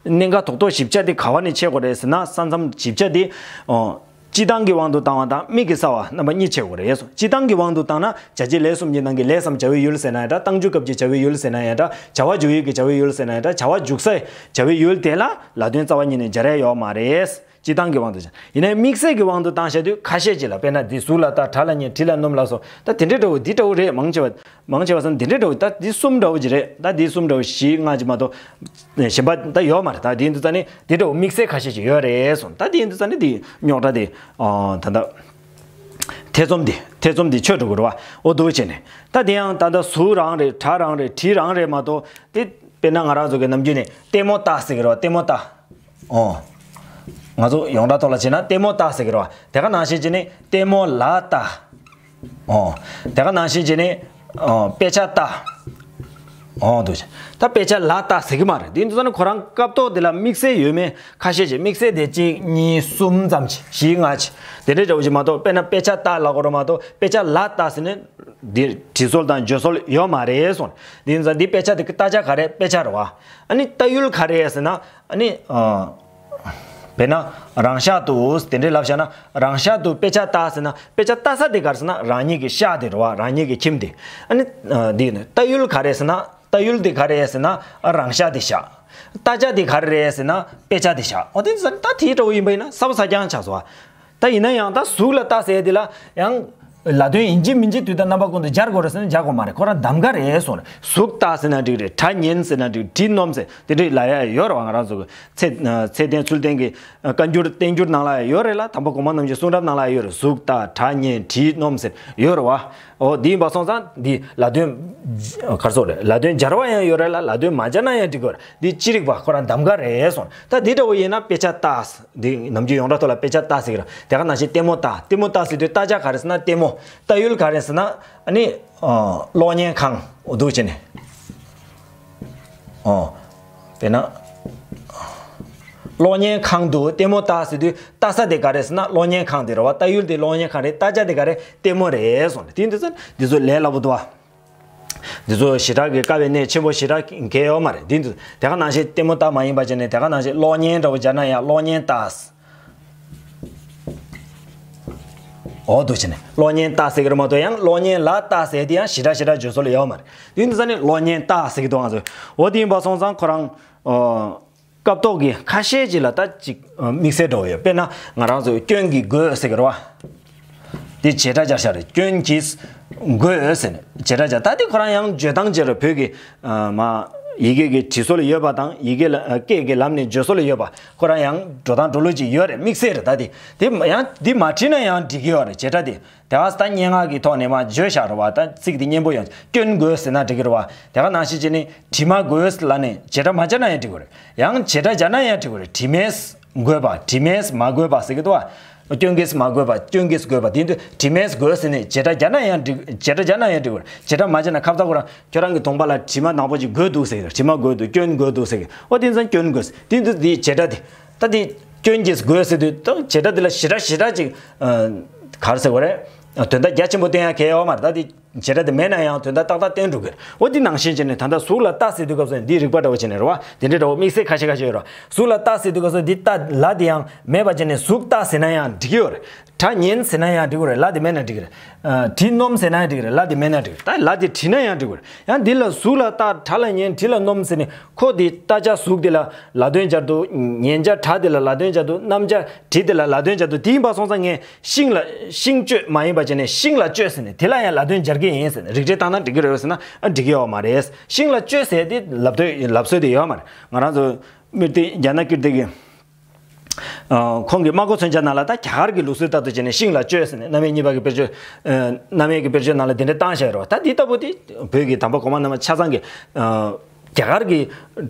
གནད་འགག་རྡོག་རྡོག་བཞི་ཆ་དེ་ག་བ་ནས་ཕྱེ་དགོས་རེད་ཟེར་ན་ས་མཚམས་བཞི་ཆ་དེ། ཨོ། སྤྱིར་བཏང་གི་དབང་དུ་བཏང་བ་དང་དམིགས་ཀྱི་རྩ་བ་རྣམ་པ་གཉིས་ཕྱེ་དགོས་རེད་གསུངས། སྤྱིར་བཏང་གི་དབང་དུ་བཏང་ན་བྱ་བྱེད་ལས་གསུམ་གྱི་ནང་གི་ལས་སམ་བྱ་བའི་ཡུལ་ཟེར་ན་ཡང་འདྲ། རྟགས་འཇུག་སྐབས་ཀྱི་བྱ་བའི་ཡུལ་ཟེར་ན་ཡང་འདྲ། བྱ་བ་འཇུག་ཡུལ་གྱི་བྱ་བའི་ཡུལ་ཟེར་ན་ཡང་འདྲ། བྱ་བ་འཇུག་སའི་བྱ་བའི་ཡུལ་དེ་ལ་ལ་དོན་རྩ་བ་ཉིད་ནས་སྦྱར་ཡ་ཡོད་མ་རེད། སྤྱིར་བཏང་གི་དབང་དུ་བྱས། ཡིན་ནའི་དམིགས་བསལ་གྱི་དབང་དུ་བཏང་བྱ་དུས་ཁ་ཤས་ཅིག་ལ། དཔེར་ན་འདི་གཟུགས་ལ་ལྟ། གྲ་ལ་ཉན། དྲི་ལ་སྣོམ་ལ་སོགས། ད་དེ་འདྲའི་འདྲ་བོ་འདི་འདྲ་བོ་རེད། མང་ཆེ་བ། མང་ཆེ་བ་ཟེར་ན་འདི་འདྲའི་འདྲ་བོ། ད་འདི་གསུམ་འདྲ་བོ་ཅིག་རེད། ད་འདི་གསུམ་འདྲ་བོ་བཞི་ལྔ་ཅིག་མ་གཏོགས་གཞན་པ་ད་ཡོད་མ་རེད། ད་འདི་འདུག་ཙ་ནི་འདི་འདྲ་བོ་དམིགས་བསལ་ཁ་ཤས་ཅིག་ཡོད་རེད་གསུངས། ད་འདི་འདུག་ཙ་ནི་འདི་རྙོག་དྲ་དེ་ཨ་ད་ལྟ་ཐེ་ཚོམ་འདི་ཐེ་ཚོམ་འདི་ཆོད་འགྲོ་དགོས་རེད་བ། འོ་འདུག་བྱས་ནས་ད་དེ་ཡང་ད་ལྟ་གཟུགས་རང་རེད། གྲ་རང་རེད། དྲི་རང་རེད་མ་གཏོགས། དེ་དཔེར་ན་ང་རང་ཚོ་གི་ནམ་རྒྱུན་ནས་ལྟད་མོ་ལྟ་ཟེར་གི་རེད་བ། ལྟད་མོ་ལྟ། ཨོ། ང་ཚོ་ཡོངས་གྲགས་ཐོག་ལ་བྱས་ན་ལྟད་མོ་ལྟ་ཟེར་གི་རེད་བ། དེ་ག་ནང་བཞིན་བྱས་ནས་ལྟད་མོ་ལ་ལྟ། ཨོ། དེ་ག་ནང་བཞིན་བྱས་ནས་ཨོ་དཔེ་ཆ་ལྟ། ཨོ་འདུག་བྱས། ད་དཔེ་ཆ་ལ་ལྟ་ཟེར་གི་མ་རེད། དེ་འདུག་ཙ་ན་ཁོ་རང་སྐབས་ཐོག་དེ་ལ་དམིགས་བསལ་ཡོད་མེད་ཁ་ཤས་ཅིག་དམིགས་བསལ་དེ་གཅིག་གཉིས་གསུམ་ཙམ་ཅིག་བཞི་ལྔ་ཅིག་དེ་འདྲའི་འདྲ་བོ་ཅིག་མ་གཏོགས། དཔེར་ན་དཔེ་ཆ་ལྟ་ལབ་དགོས་རེད་མ་གཏོགས། དཔེ་ཆ་ལ་ལྟ་ཟེར་ནས་འདི་བྲིས་སྲོལ་དང་བརྗོད་སྲོལ་ཡོད་མ་རེད་གསུངས། དེ་ཡིན་ཙང་འདི་དཔེ་ཆ་དེ་ལྟ་བྱ་ག་རེ། དཔེ་ཆ་རེད་བ། ཨ་ནི་ལྟ་ཡུལ་ག་རེ་ཟེར་ན། ཨ་ནི་ཨ་དཔེར་ན་རང་ཤག་ཏུ་དེ་འདྲའི་ལབ་བཞག་ན། རང་ཤག་ཏུ་དཔེ་ཆ་ལྟ་ཟེར་ན། དཔེ་ཆ་ལྟ་ས་དེ་ག་རེ་ཟེར་ན་རང་ཉིད་ཀྱི་ཤག་དེ་རེད་བ། རང་ཉིད་ཀྱི་ཁྱིམ་དེ། ཨ་ནི་ཨ་འདི་ནི་ལྟ་ཡུལ་ག་རེ་ཟེར་ན། ལྟ་ཡུལ་དེ་ག་རེ་ཟེར་ན་རང་ཤག་དེ་ཤག་ལྟ་བྱ་དེ་ག་རེ་ཟེར་ན་དཔེ་ཆ་དེ་ཤག་འོ་དེ་ཟེར་ད་དེའི་འདྲ་བོ་ཡིན་པ་ཡིན་ན་ས་བ་ས་རྐྱང་ཆགས་སོང་བ། ད་ཡིན་ན་ཡང་ད་གཟུགས་ལ་ལྟ་ཟེར་དེ་ལ་ཡང་ལ་དོན་ཡིན་གཅིག་མིན་གཅིག་དུས་དང་རྣམ་པ་ཀུན་ཏུ་སྦྱར་དགོས་རེད་ཟེར་ན་སྦྱར་དགོས་མ་རེད། ཁོ་རང་གདམ་ག་རེད་གསུངས་རེད། གཟུགས་ལྟ་ཟེར་ན་འགྲིག་རེད། གྲ་ཉན་ཟེར་ན་འགྲིག་དྲི་སྣོམ་ཟེར་དེ་འདྲའི་ལབ་ཡ་ཡོད་རེད་བ། ང་རང་ཚོ་གི་ཚད་ཚད་ལྡན་ཚུལ་ལྡན་གྱི་བཀའ་འགྱུར་བསྟན་འགྱུར་ནང་ལ་ཡང་ཡོད་རེད་ལ། དམ་པ་གོང་མ་རྣམས་ཀྱི་གསུང་རབ་ནང་ལ་ཡང་ཡོད་རེད། གཟུགས་ལྟ། གྲ་ཉན། དྲི་སྣོམ་ཟེར་ཡོད་རེད་བ། འོ་འདི་ཡིན་པ་སོང་ཙང་འདི་ལ་དོན་ག་རེ་ཟེར་དགོས་རེད། ལ་དོན་སྦྱར་བ་ཡང་ཡོད་རེད་ལ། ལ་དོན་མ་སྦྱར་ན་ཡང་འགྲིག་གི་རེད། འདི་ཅི་རིགས་པ་ཁོ་རང་གདམ་ག་རེད་གསུངས། ད་འདི་འདྲ་བོ་ཡིན་ན་དཔེ་ཆ་ལྟ། འདི་ནམ་རྒྱུན་ཡོངས་གྲགས་ཐོག་ལ་དཔེ་ཆ་ལྟ་ཟེར་གི་རེད། དེ་ག་ནང་བཞིན་ལྟད་མོ་ལྟ། ལྟད་མོ་ལྟ་ཟེར་དུས་ལྟ་བྱ་ག་རེ་ཟེར་ན་ལྟད་མོ། ལྟ་ཡུལ་ག་རེ་ཟེར་ན་ཨ་ནི་ཨ་གློག་བརྙན་ཁང་འདུག་བྱས་ནས། ཨོ། དཔེར་ན། གློག་བརྙན་ཁང་དུ་ལྟད་མོ་ལྟ་ཟེར་དུས་ལྟ་ས་དེ་ག་རེ་ཟེར་ན་གློག་བརྙན་ཁང་དེ་རེད་བ། ལྟ་ཡུལ་དེ་གློག་བརྙན་ཁང་རེད། ལྟ་བྱ་དེ་ག་རེ་ལྟད་མོ་རེད་གསུངས་ནས། དེ་འདི་ཚོ་འདི་ཚོ་ལས་སླ་པོ་འདུག་བ། འདི་ཚོ་ཞེ་དྲག་གི་དཀའ་བའི་གནད་ཆེན་པོ་ཞེ་དྲག་གང་ཡང་ཡོད་མ་རེད། འདི་འདི་དེ་ག་ནང་བཞིན་ལྟད་མོ་ལྟ་མ་ཡིན་པ་བྱས་ནས་དེ་ག་ནང་བཞིན་གློག་བརྙན་འདྲ་བོ་སྦྱར་ན་ཡང་གློག་བརྙན་ལྟ། འོ་འདུག་བྱས་ནས་གློག་བརྙན་ལྟ་ཟེར་གི་རེད་མ་གཏོགས་ཡང་གློག་བརྙན་ལ་ལྟ་ཟེར་དེ་ཡང་ཞེ་དྲག་ཞེ་དྲག་བརྗོད་སྲོལ་ཡོད་མ་རེད། དེ་འདི་ས་ནས་གློག་བརྙན་ལྟ་ཟེར་གི་འདུག་ང་ཚོས། འོ་དེ་ཡིན་པ་སོང་ཙང་ཁོ་རང་ཨོ། སྐབས་ཐོག་གི་ཁ་ཤས་ཅིག་ལ་ད་ཅིག་དམིགས་བསལ་འདྲ་བོ་ཡོད། དཔེར་ན་ང་རང་ཚོས་སྐྱོན་གྱིས་བསྒོས་ཟེར་གི་རེད་བ། དེ་བྱེད་སྒྲ་སྦྱར་ཤག་རེད། སྐྱོན་གྱིས་བསྒོས་ཟེར་ནས་བྱེད་སྒྲ་སྦྱར། ད་དེ་ཁོ་རང་ཡང་བརྗོད་སྟངས་ཅིག་རེད། བོད་ཀྱི་མ་ ཡི་གེ་གི་བྲིས་སྲོལ་ཡོད་པ་དང་ཡི་གེ་ལ་སྐད་ཀྱི་ལམ་ནས་བརྗོད་སྲོལ་ཡོད་པ་ཁོ་རང་ཡང་འགྲོ་སྟངས་འགྲོ་ལུགས་ཅིག་ཡོད་རེད། དམིགས་བསལ་རེད། ད་དེ་དེ་ཡང་འདི་མ་བྲིས་ན་ཡང་འགྲིག་གི་ཡོད་རེད། བྱེད་སྒྲ་དེ། དེ་བ་ད་སྙན་ངག་གི་ཐོག་ནས་མ་བརྗོད་བཞག་རེད་བ། ད་ཚིག་དེ་སྙན་པོ་ཡང་སྐྱོན་དགོས་ཟེར་ན་འགྲིག་གི་རེད་བ། དེ་ག་ནང་བཞིན་བྱས་ནས་བྲིས་མ་དགོས་ལབ་ནས་བྱེད་སྒྲ་མ་སྦྱར་ན་ཡང་འགྲིག་གི་རེད། ཡང་བྱེད་སྒྲ་སྦྱར་ན་ཡང་འགྲིག་གི་རེད། བྲིས་མེད་དགོས་པ། བྲིས་མེད་མ་དགོས་པ་ཟེར་གི་འདུག་བ། སྐྱོན་གྱིས་མ་དགོས་པ། སྐྱོན་གྱིས་དགོས་པ། དེ་དུས་བྲིས་མེད་དགོས་ཟེར་ནས་བྱེད་སྒྲ་སྦྱར་ན་ཡང་འགྲིག་བྱེད་སྒྲ་སྦྱར་ན་ཡང་འགྲིག་གི་རེད། བྱེད་སྒྲ་མ་སྦྱར་ན་ཁ་ཚ་ཁོ་རང་ཁྱོད་རང་གི་གདོང་པ་ལ་བྲིས་མ་ནག་པོ་ཅིག་དགོས་འདུག་ཟེར་གི་རེད། བྲིས་མ་དགོས་འདུག་སྐྱོན་དགོས་འདུག་ཟེར་གི། ཨོ་དེ་ཚོ་སྐྱོན་དགོས། དེ་དུས་དེ་བྱེད་སྒྲ་དེ། ད་དེ་སྐྱོན་གྱིས་དགོས་ཟེར་དུས་ད་བྱེད་སྒྲ་དེ་ལ་ཞེ་དྲག་ཞེ་དྲག་ཅིག་ག་རེ་ཟེར་དགོས་རེད། དོན་དག་རྒྱ་ཆེན་པོ་བསྟན་ཡ་གལ་ཡོད་མ་རེད། ད་དེ་བྱེད་སྒྲ་དེ་མེད་ན་ཡང་དོན་དག་ཏག་ཏག་བསྟན་འགྲོ་གི་རེད། འོ་དེ་ནང་བཞིན་བྱས་ནས་ད་ལྟ་གཟུགས་ལ་རྟགས་ཟེར་དུས་སྐབས་སུ་འདི་རིགས་པ་འདྲ་བོ་བྱས་ནས་རེད་བ། དེ་འདྲའི་འདྲ་བོ་དམིགས་བསལ་ཁ་ཤས་ཁ་ཤས་ཡོད་རེད། གཟུགས་ལ་རྟགས་ཟེར་དུས་སྐབས་སུ་འདི་རྟགས་ལ་དེ་ཡང་མེད་པ་བྱས་ནས་གཟུགས་རྟགས་ཟེར་ན་ཡང་འགྲིག་གི་ཡོད་རེད། སྒྲ་ཉན་ཟེར་ན་ཡང་འགྲིག་གི་རེད། ལ་དེ་མེད་ན་འགྲིག་གི་རེད། ཨ། དྲི་སྣོམ་ཟེར་ན་ཡང་འགྲིག་གི་རེད། ལ་དེ་མེད་ན་འགྲིག་གི་རེད། ད་ལ་དེ་བྲིས་ན་ཡང་འགྲིག་གི་རེད། ཡང་འདི་ལ་གཟུགས་ལ་རྟགས། སྒྲ་ལ་ཉན། དྲི་ལ་སྣོམ་ཟེར་ནས་ཁོ་དེ་རྟགས་བྱ་གཟུགས་དེ་ལ་ལ་དོན་སྦྱར་འདུག་སྙན་བྱ་སྒྲ་དེ་ལ་ལ་དོན་སྦྱར་འདུག་སྣམ་བྱ་དྲི་དེ་ལ་ལ་དོན་སྦྱར་འདུག་དེ་ཡིན་པ་སོང་ཙང་ངས་ཤིང་ལ་ཤིང་གཅོད་མ་ཡིན་པ་བྱས་ནས་ཤིང་ལ་གཅོད་ཟེར་ནས་དེ་ལ་ཡང་ལ་དོན་སྦྱར་གྱི་ཡིན་ཟེར་ནས་རིགས་འགྲེ་བཏང་ན་འགྲིག་གི་རེད་ཟེར་ན་ཨ་འགྲིག་གི་ཡོད་མ་རེད། ཤིང་ལ་གཅོད་ཟེར་དེ་ལབ་དོད་ལབ་སྲོལ་དེ་ཡོད་མ་རེད། ང་རང་ཚོ་མི་དེ་རྒྱ་ནག་ཀིར་དེ་གི་ཁོང་གི་སྨྲ་སྒོ་མཚོན་ཆ་ནང་ལ་ད་རྒྱ་གར་གྱི་ལུགས་སྲོལ་ལྟར་དུ་བྱས་ནས་ཤིང་ལ་གཅོད་ཟེར་ནས་རྣམ་དབྱེ་གཉིས་པ་གི་དཔེར་བརྗོད། རྣམ་དབྱེ་གི་དཔེར་བརྗོད་ནང་ལ་དེ་འདྲ་བཏང་བཞག་ཡོད་རེད་བ། ད་འདི་ལྟ་བུ་དེ་བོད་ཀྱི་དམ་པ་གོང་མ་རྣམ་པ་ཆ་ཚང་གི་རྒྱ་གར་གྱི་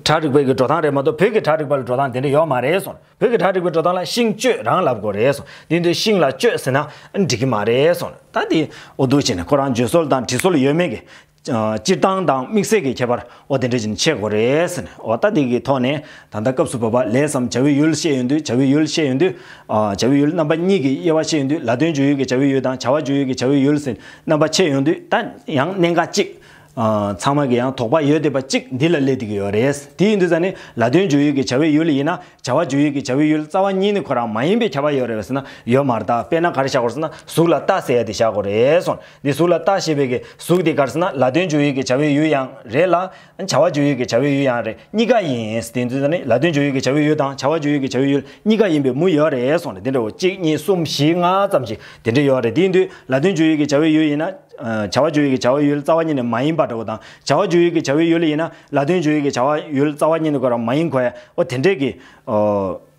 གྲ་རིག་པའི་གི་འགྲོ་སྟངས་རེད་མ་གཏོགས་བོད་ཀྱི་གྲ་རིག་པ་ལ་འགྲོ་སྟངས་དེ་འདྲ་ཡོད་མ་རེད་གསུངས། བོད་ཀྱི་གྲ་རིག་པའི་འགྲོ་སྟངས་ལ་ཤིང་གཅོད་རང་ལབ་དགོས་རེད་གསུངས། དེ་དུས་ཤིང་ལ་གཅོད་ཟེར་ན་འགྲིག་གི་མ་རེད་གསུངས། ད་དེ་འོ་འདུག་བྱས་ནས་ཁོ་རང་བརྗོད་སྲོལ་དང་བྲིས་སྲོལ་ཡོད་མེད་ཀྱི་སྤྱིར་བཏང་དང་དམིགས་བསལ་གྱི་ཁྱད་པར་འོ་དེ་འདྲ་ཅིག་ཕྱེ་དགོས་རེད་ཟེར་ནས། འོ་ད་འདི་གི་ཐོག་ནས་ད་ལྟ་སྐབས་སུ་བབ་པ་ལས་སམ་བྱ་བའི་ཡུལ་བཤད་ཡོང་དུས། བྱ་བའི་ཡུལ་བཤད་ཡོང་དུས། བྱ་བའི་ཡུལ་རྣམ་པ་གཉིས་ཀྱི་དབྱེ་བ་ཕྱེ་ཡོང་དུས། ལ་དོན་བརྗོད་ཡུལ་གྱི་བྱ་བའི་ཡུལ་དང་བྱ་བ་བརྗོད་ཡུལ་གྱི་བྱ་བའི་ཡུལ་ཟེར་རྣམ་པ་ཕྱེ་ཡོང་དུས། ད་ཡང་གནད་འགག་གཅིག་ཚང་མ་གི་ཡང་དོགས་པ་ཡོད་བསྡད་པ་གཅིག་འདི་ལ་སླེབས་བསྡད་ཀྱི་ཡོད་རེད། དེ་ཡིན་དུས་ཙང་ནས་ལ་དོན་བརྗོད་ཡུལ་གྱི་བྱ་བའི་ཡུལ་ཡིན་ན། བྱ་བ་བརྗོད་ཡུལ་གྱི་བྱ་བའི་ཡུལ་རྩ་བ་ཉིད་ནས་ཁོ་རང་མ་ཡིན་པའི་ཁྱབ་པ་ཡོད་རེད་པས་ཟེར་ན་ཡོད་མ་རེད། ད་དཔེར་ན་ག་རེ་བཞག་དགོས་རེད་ཟེར་ན་གཟུགས་ལ་རྟགས་ཟེར་ཡ་དེ་བཞག་དགོས་རེད་གསུངས། འདི་གཟུགས་ལ་རྟགས་ཞེས་པའི་གི་གཟུགས་དེ་ག་རེ་ཟེར་ན་ལ་དོན་བརྗོད་ཡུལ་གྱི་བྱ་བའི་ཡུལ་ཡང་རེད་ལ། བྱ་བ་བརྗོད་ཡུལ་གྱི་བྱ་བའི་ཡུལ་ཡང་རེད། གཉིས་ཀ་ཡིན། དེ་ཡིན་དུས་ནི་ལ་དོན་བརྗོད་ཡུལ་གྱི་བྱ་བའི་ཡུལ་དང་བྱ་བ་བརྗོད་ཡུལ་གྱི་བྱ་བའི་ཡུལ་གཉིས་ཀ་ཡིན་པའི་མུ་ཡོད་རེད་གསུངས་ནས། དེ་འདྲ་བོ་གཅིག་གཉིས་གསུམ་བཞི་ལྔ་ཙམ་ཞིག་དེ་འདྲ་ཡོད་རེད། དེ་ཡིན་དུས་ལ་དོན་བརྗོད་ཡུལ་གྱི་བྱ་བའི་ཡུལ་ཡིན་ན། བྱ་བ་བརྗོད་ཡུལ་གྱི་བྱ་བའི་ཡུལ་རྩ་བ་ཉིད་ནས་མ་ཡིན་པ་འདྲ་བོ་དང་། བྱ་བ་བརྗོད་ཡུལ་གྱི་བྱ་བའི་ཡུལ་ཡིན་ན་ལ་དོན་བརྗོད་ཡུལ་གྱི་བྱ་བ་ཡུལ་རྩ་བ་ཉིད་ནས་ཁོ་རང་མ་ཡིན་ཁོ་ཡ། འོ་དེ་འདྲས་ཀྱི་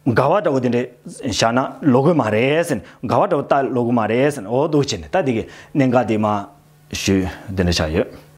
འགལ་བ་འདྲ་བོ་དེ་འདྲས་བཞག་ན་ལོག་གི་མ་རེད་ཟེར་ནས། འགལ་བ་འདྲ་བོ་ལྟ་ལོག་གི་མ་རེད་ཟེར་ནས། འོ་འདུག་བྱས་ནས་ད་དེ་གི་གནད་འགག་དེ་མ་ཞུས་དེ་འདྲ་ཆགས་ཡོད།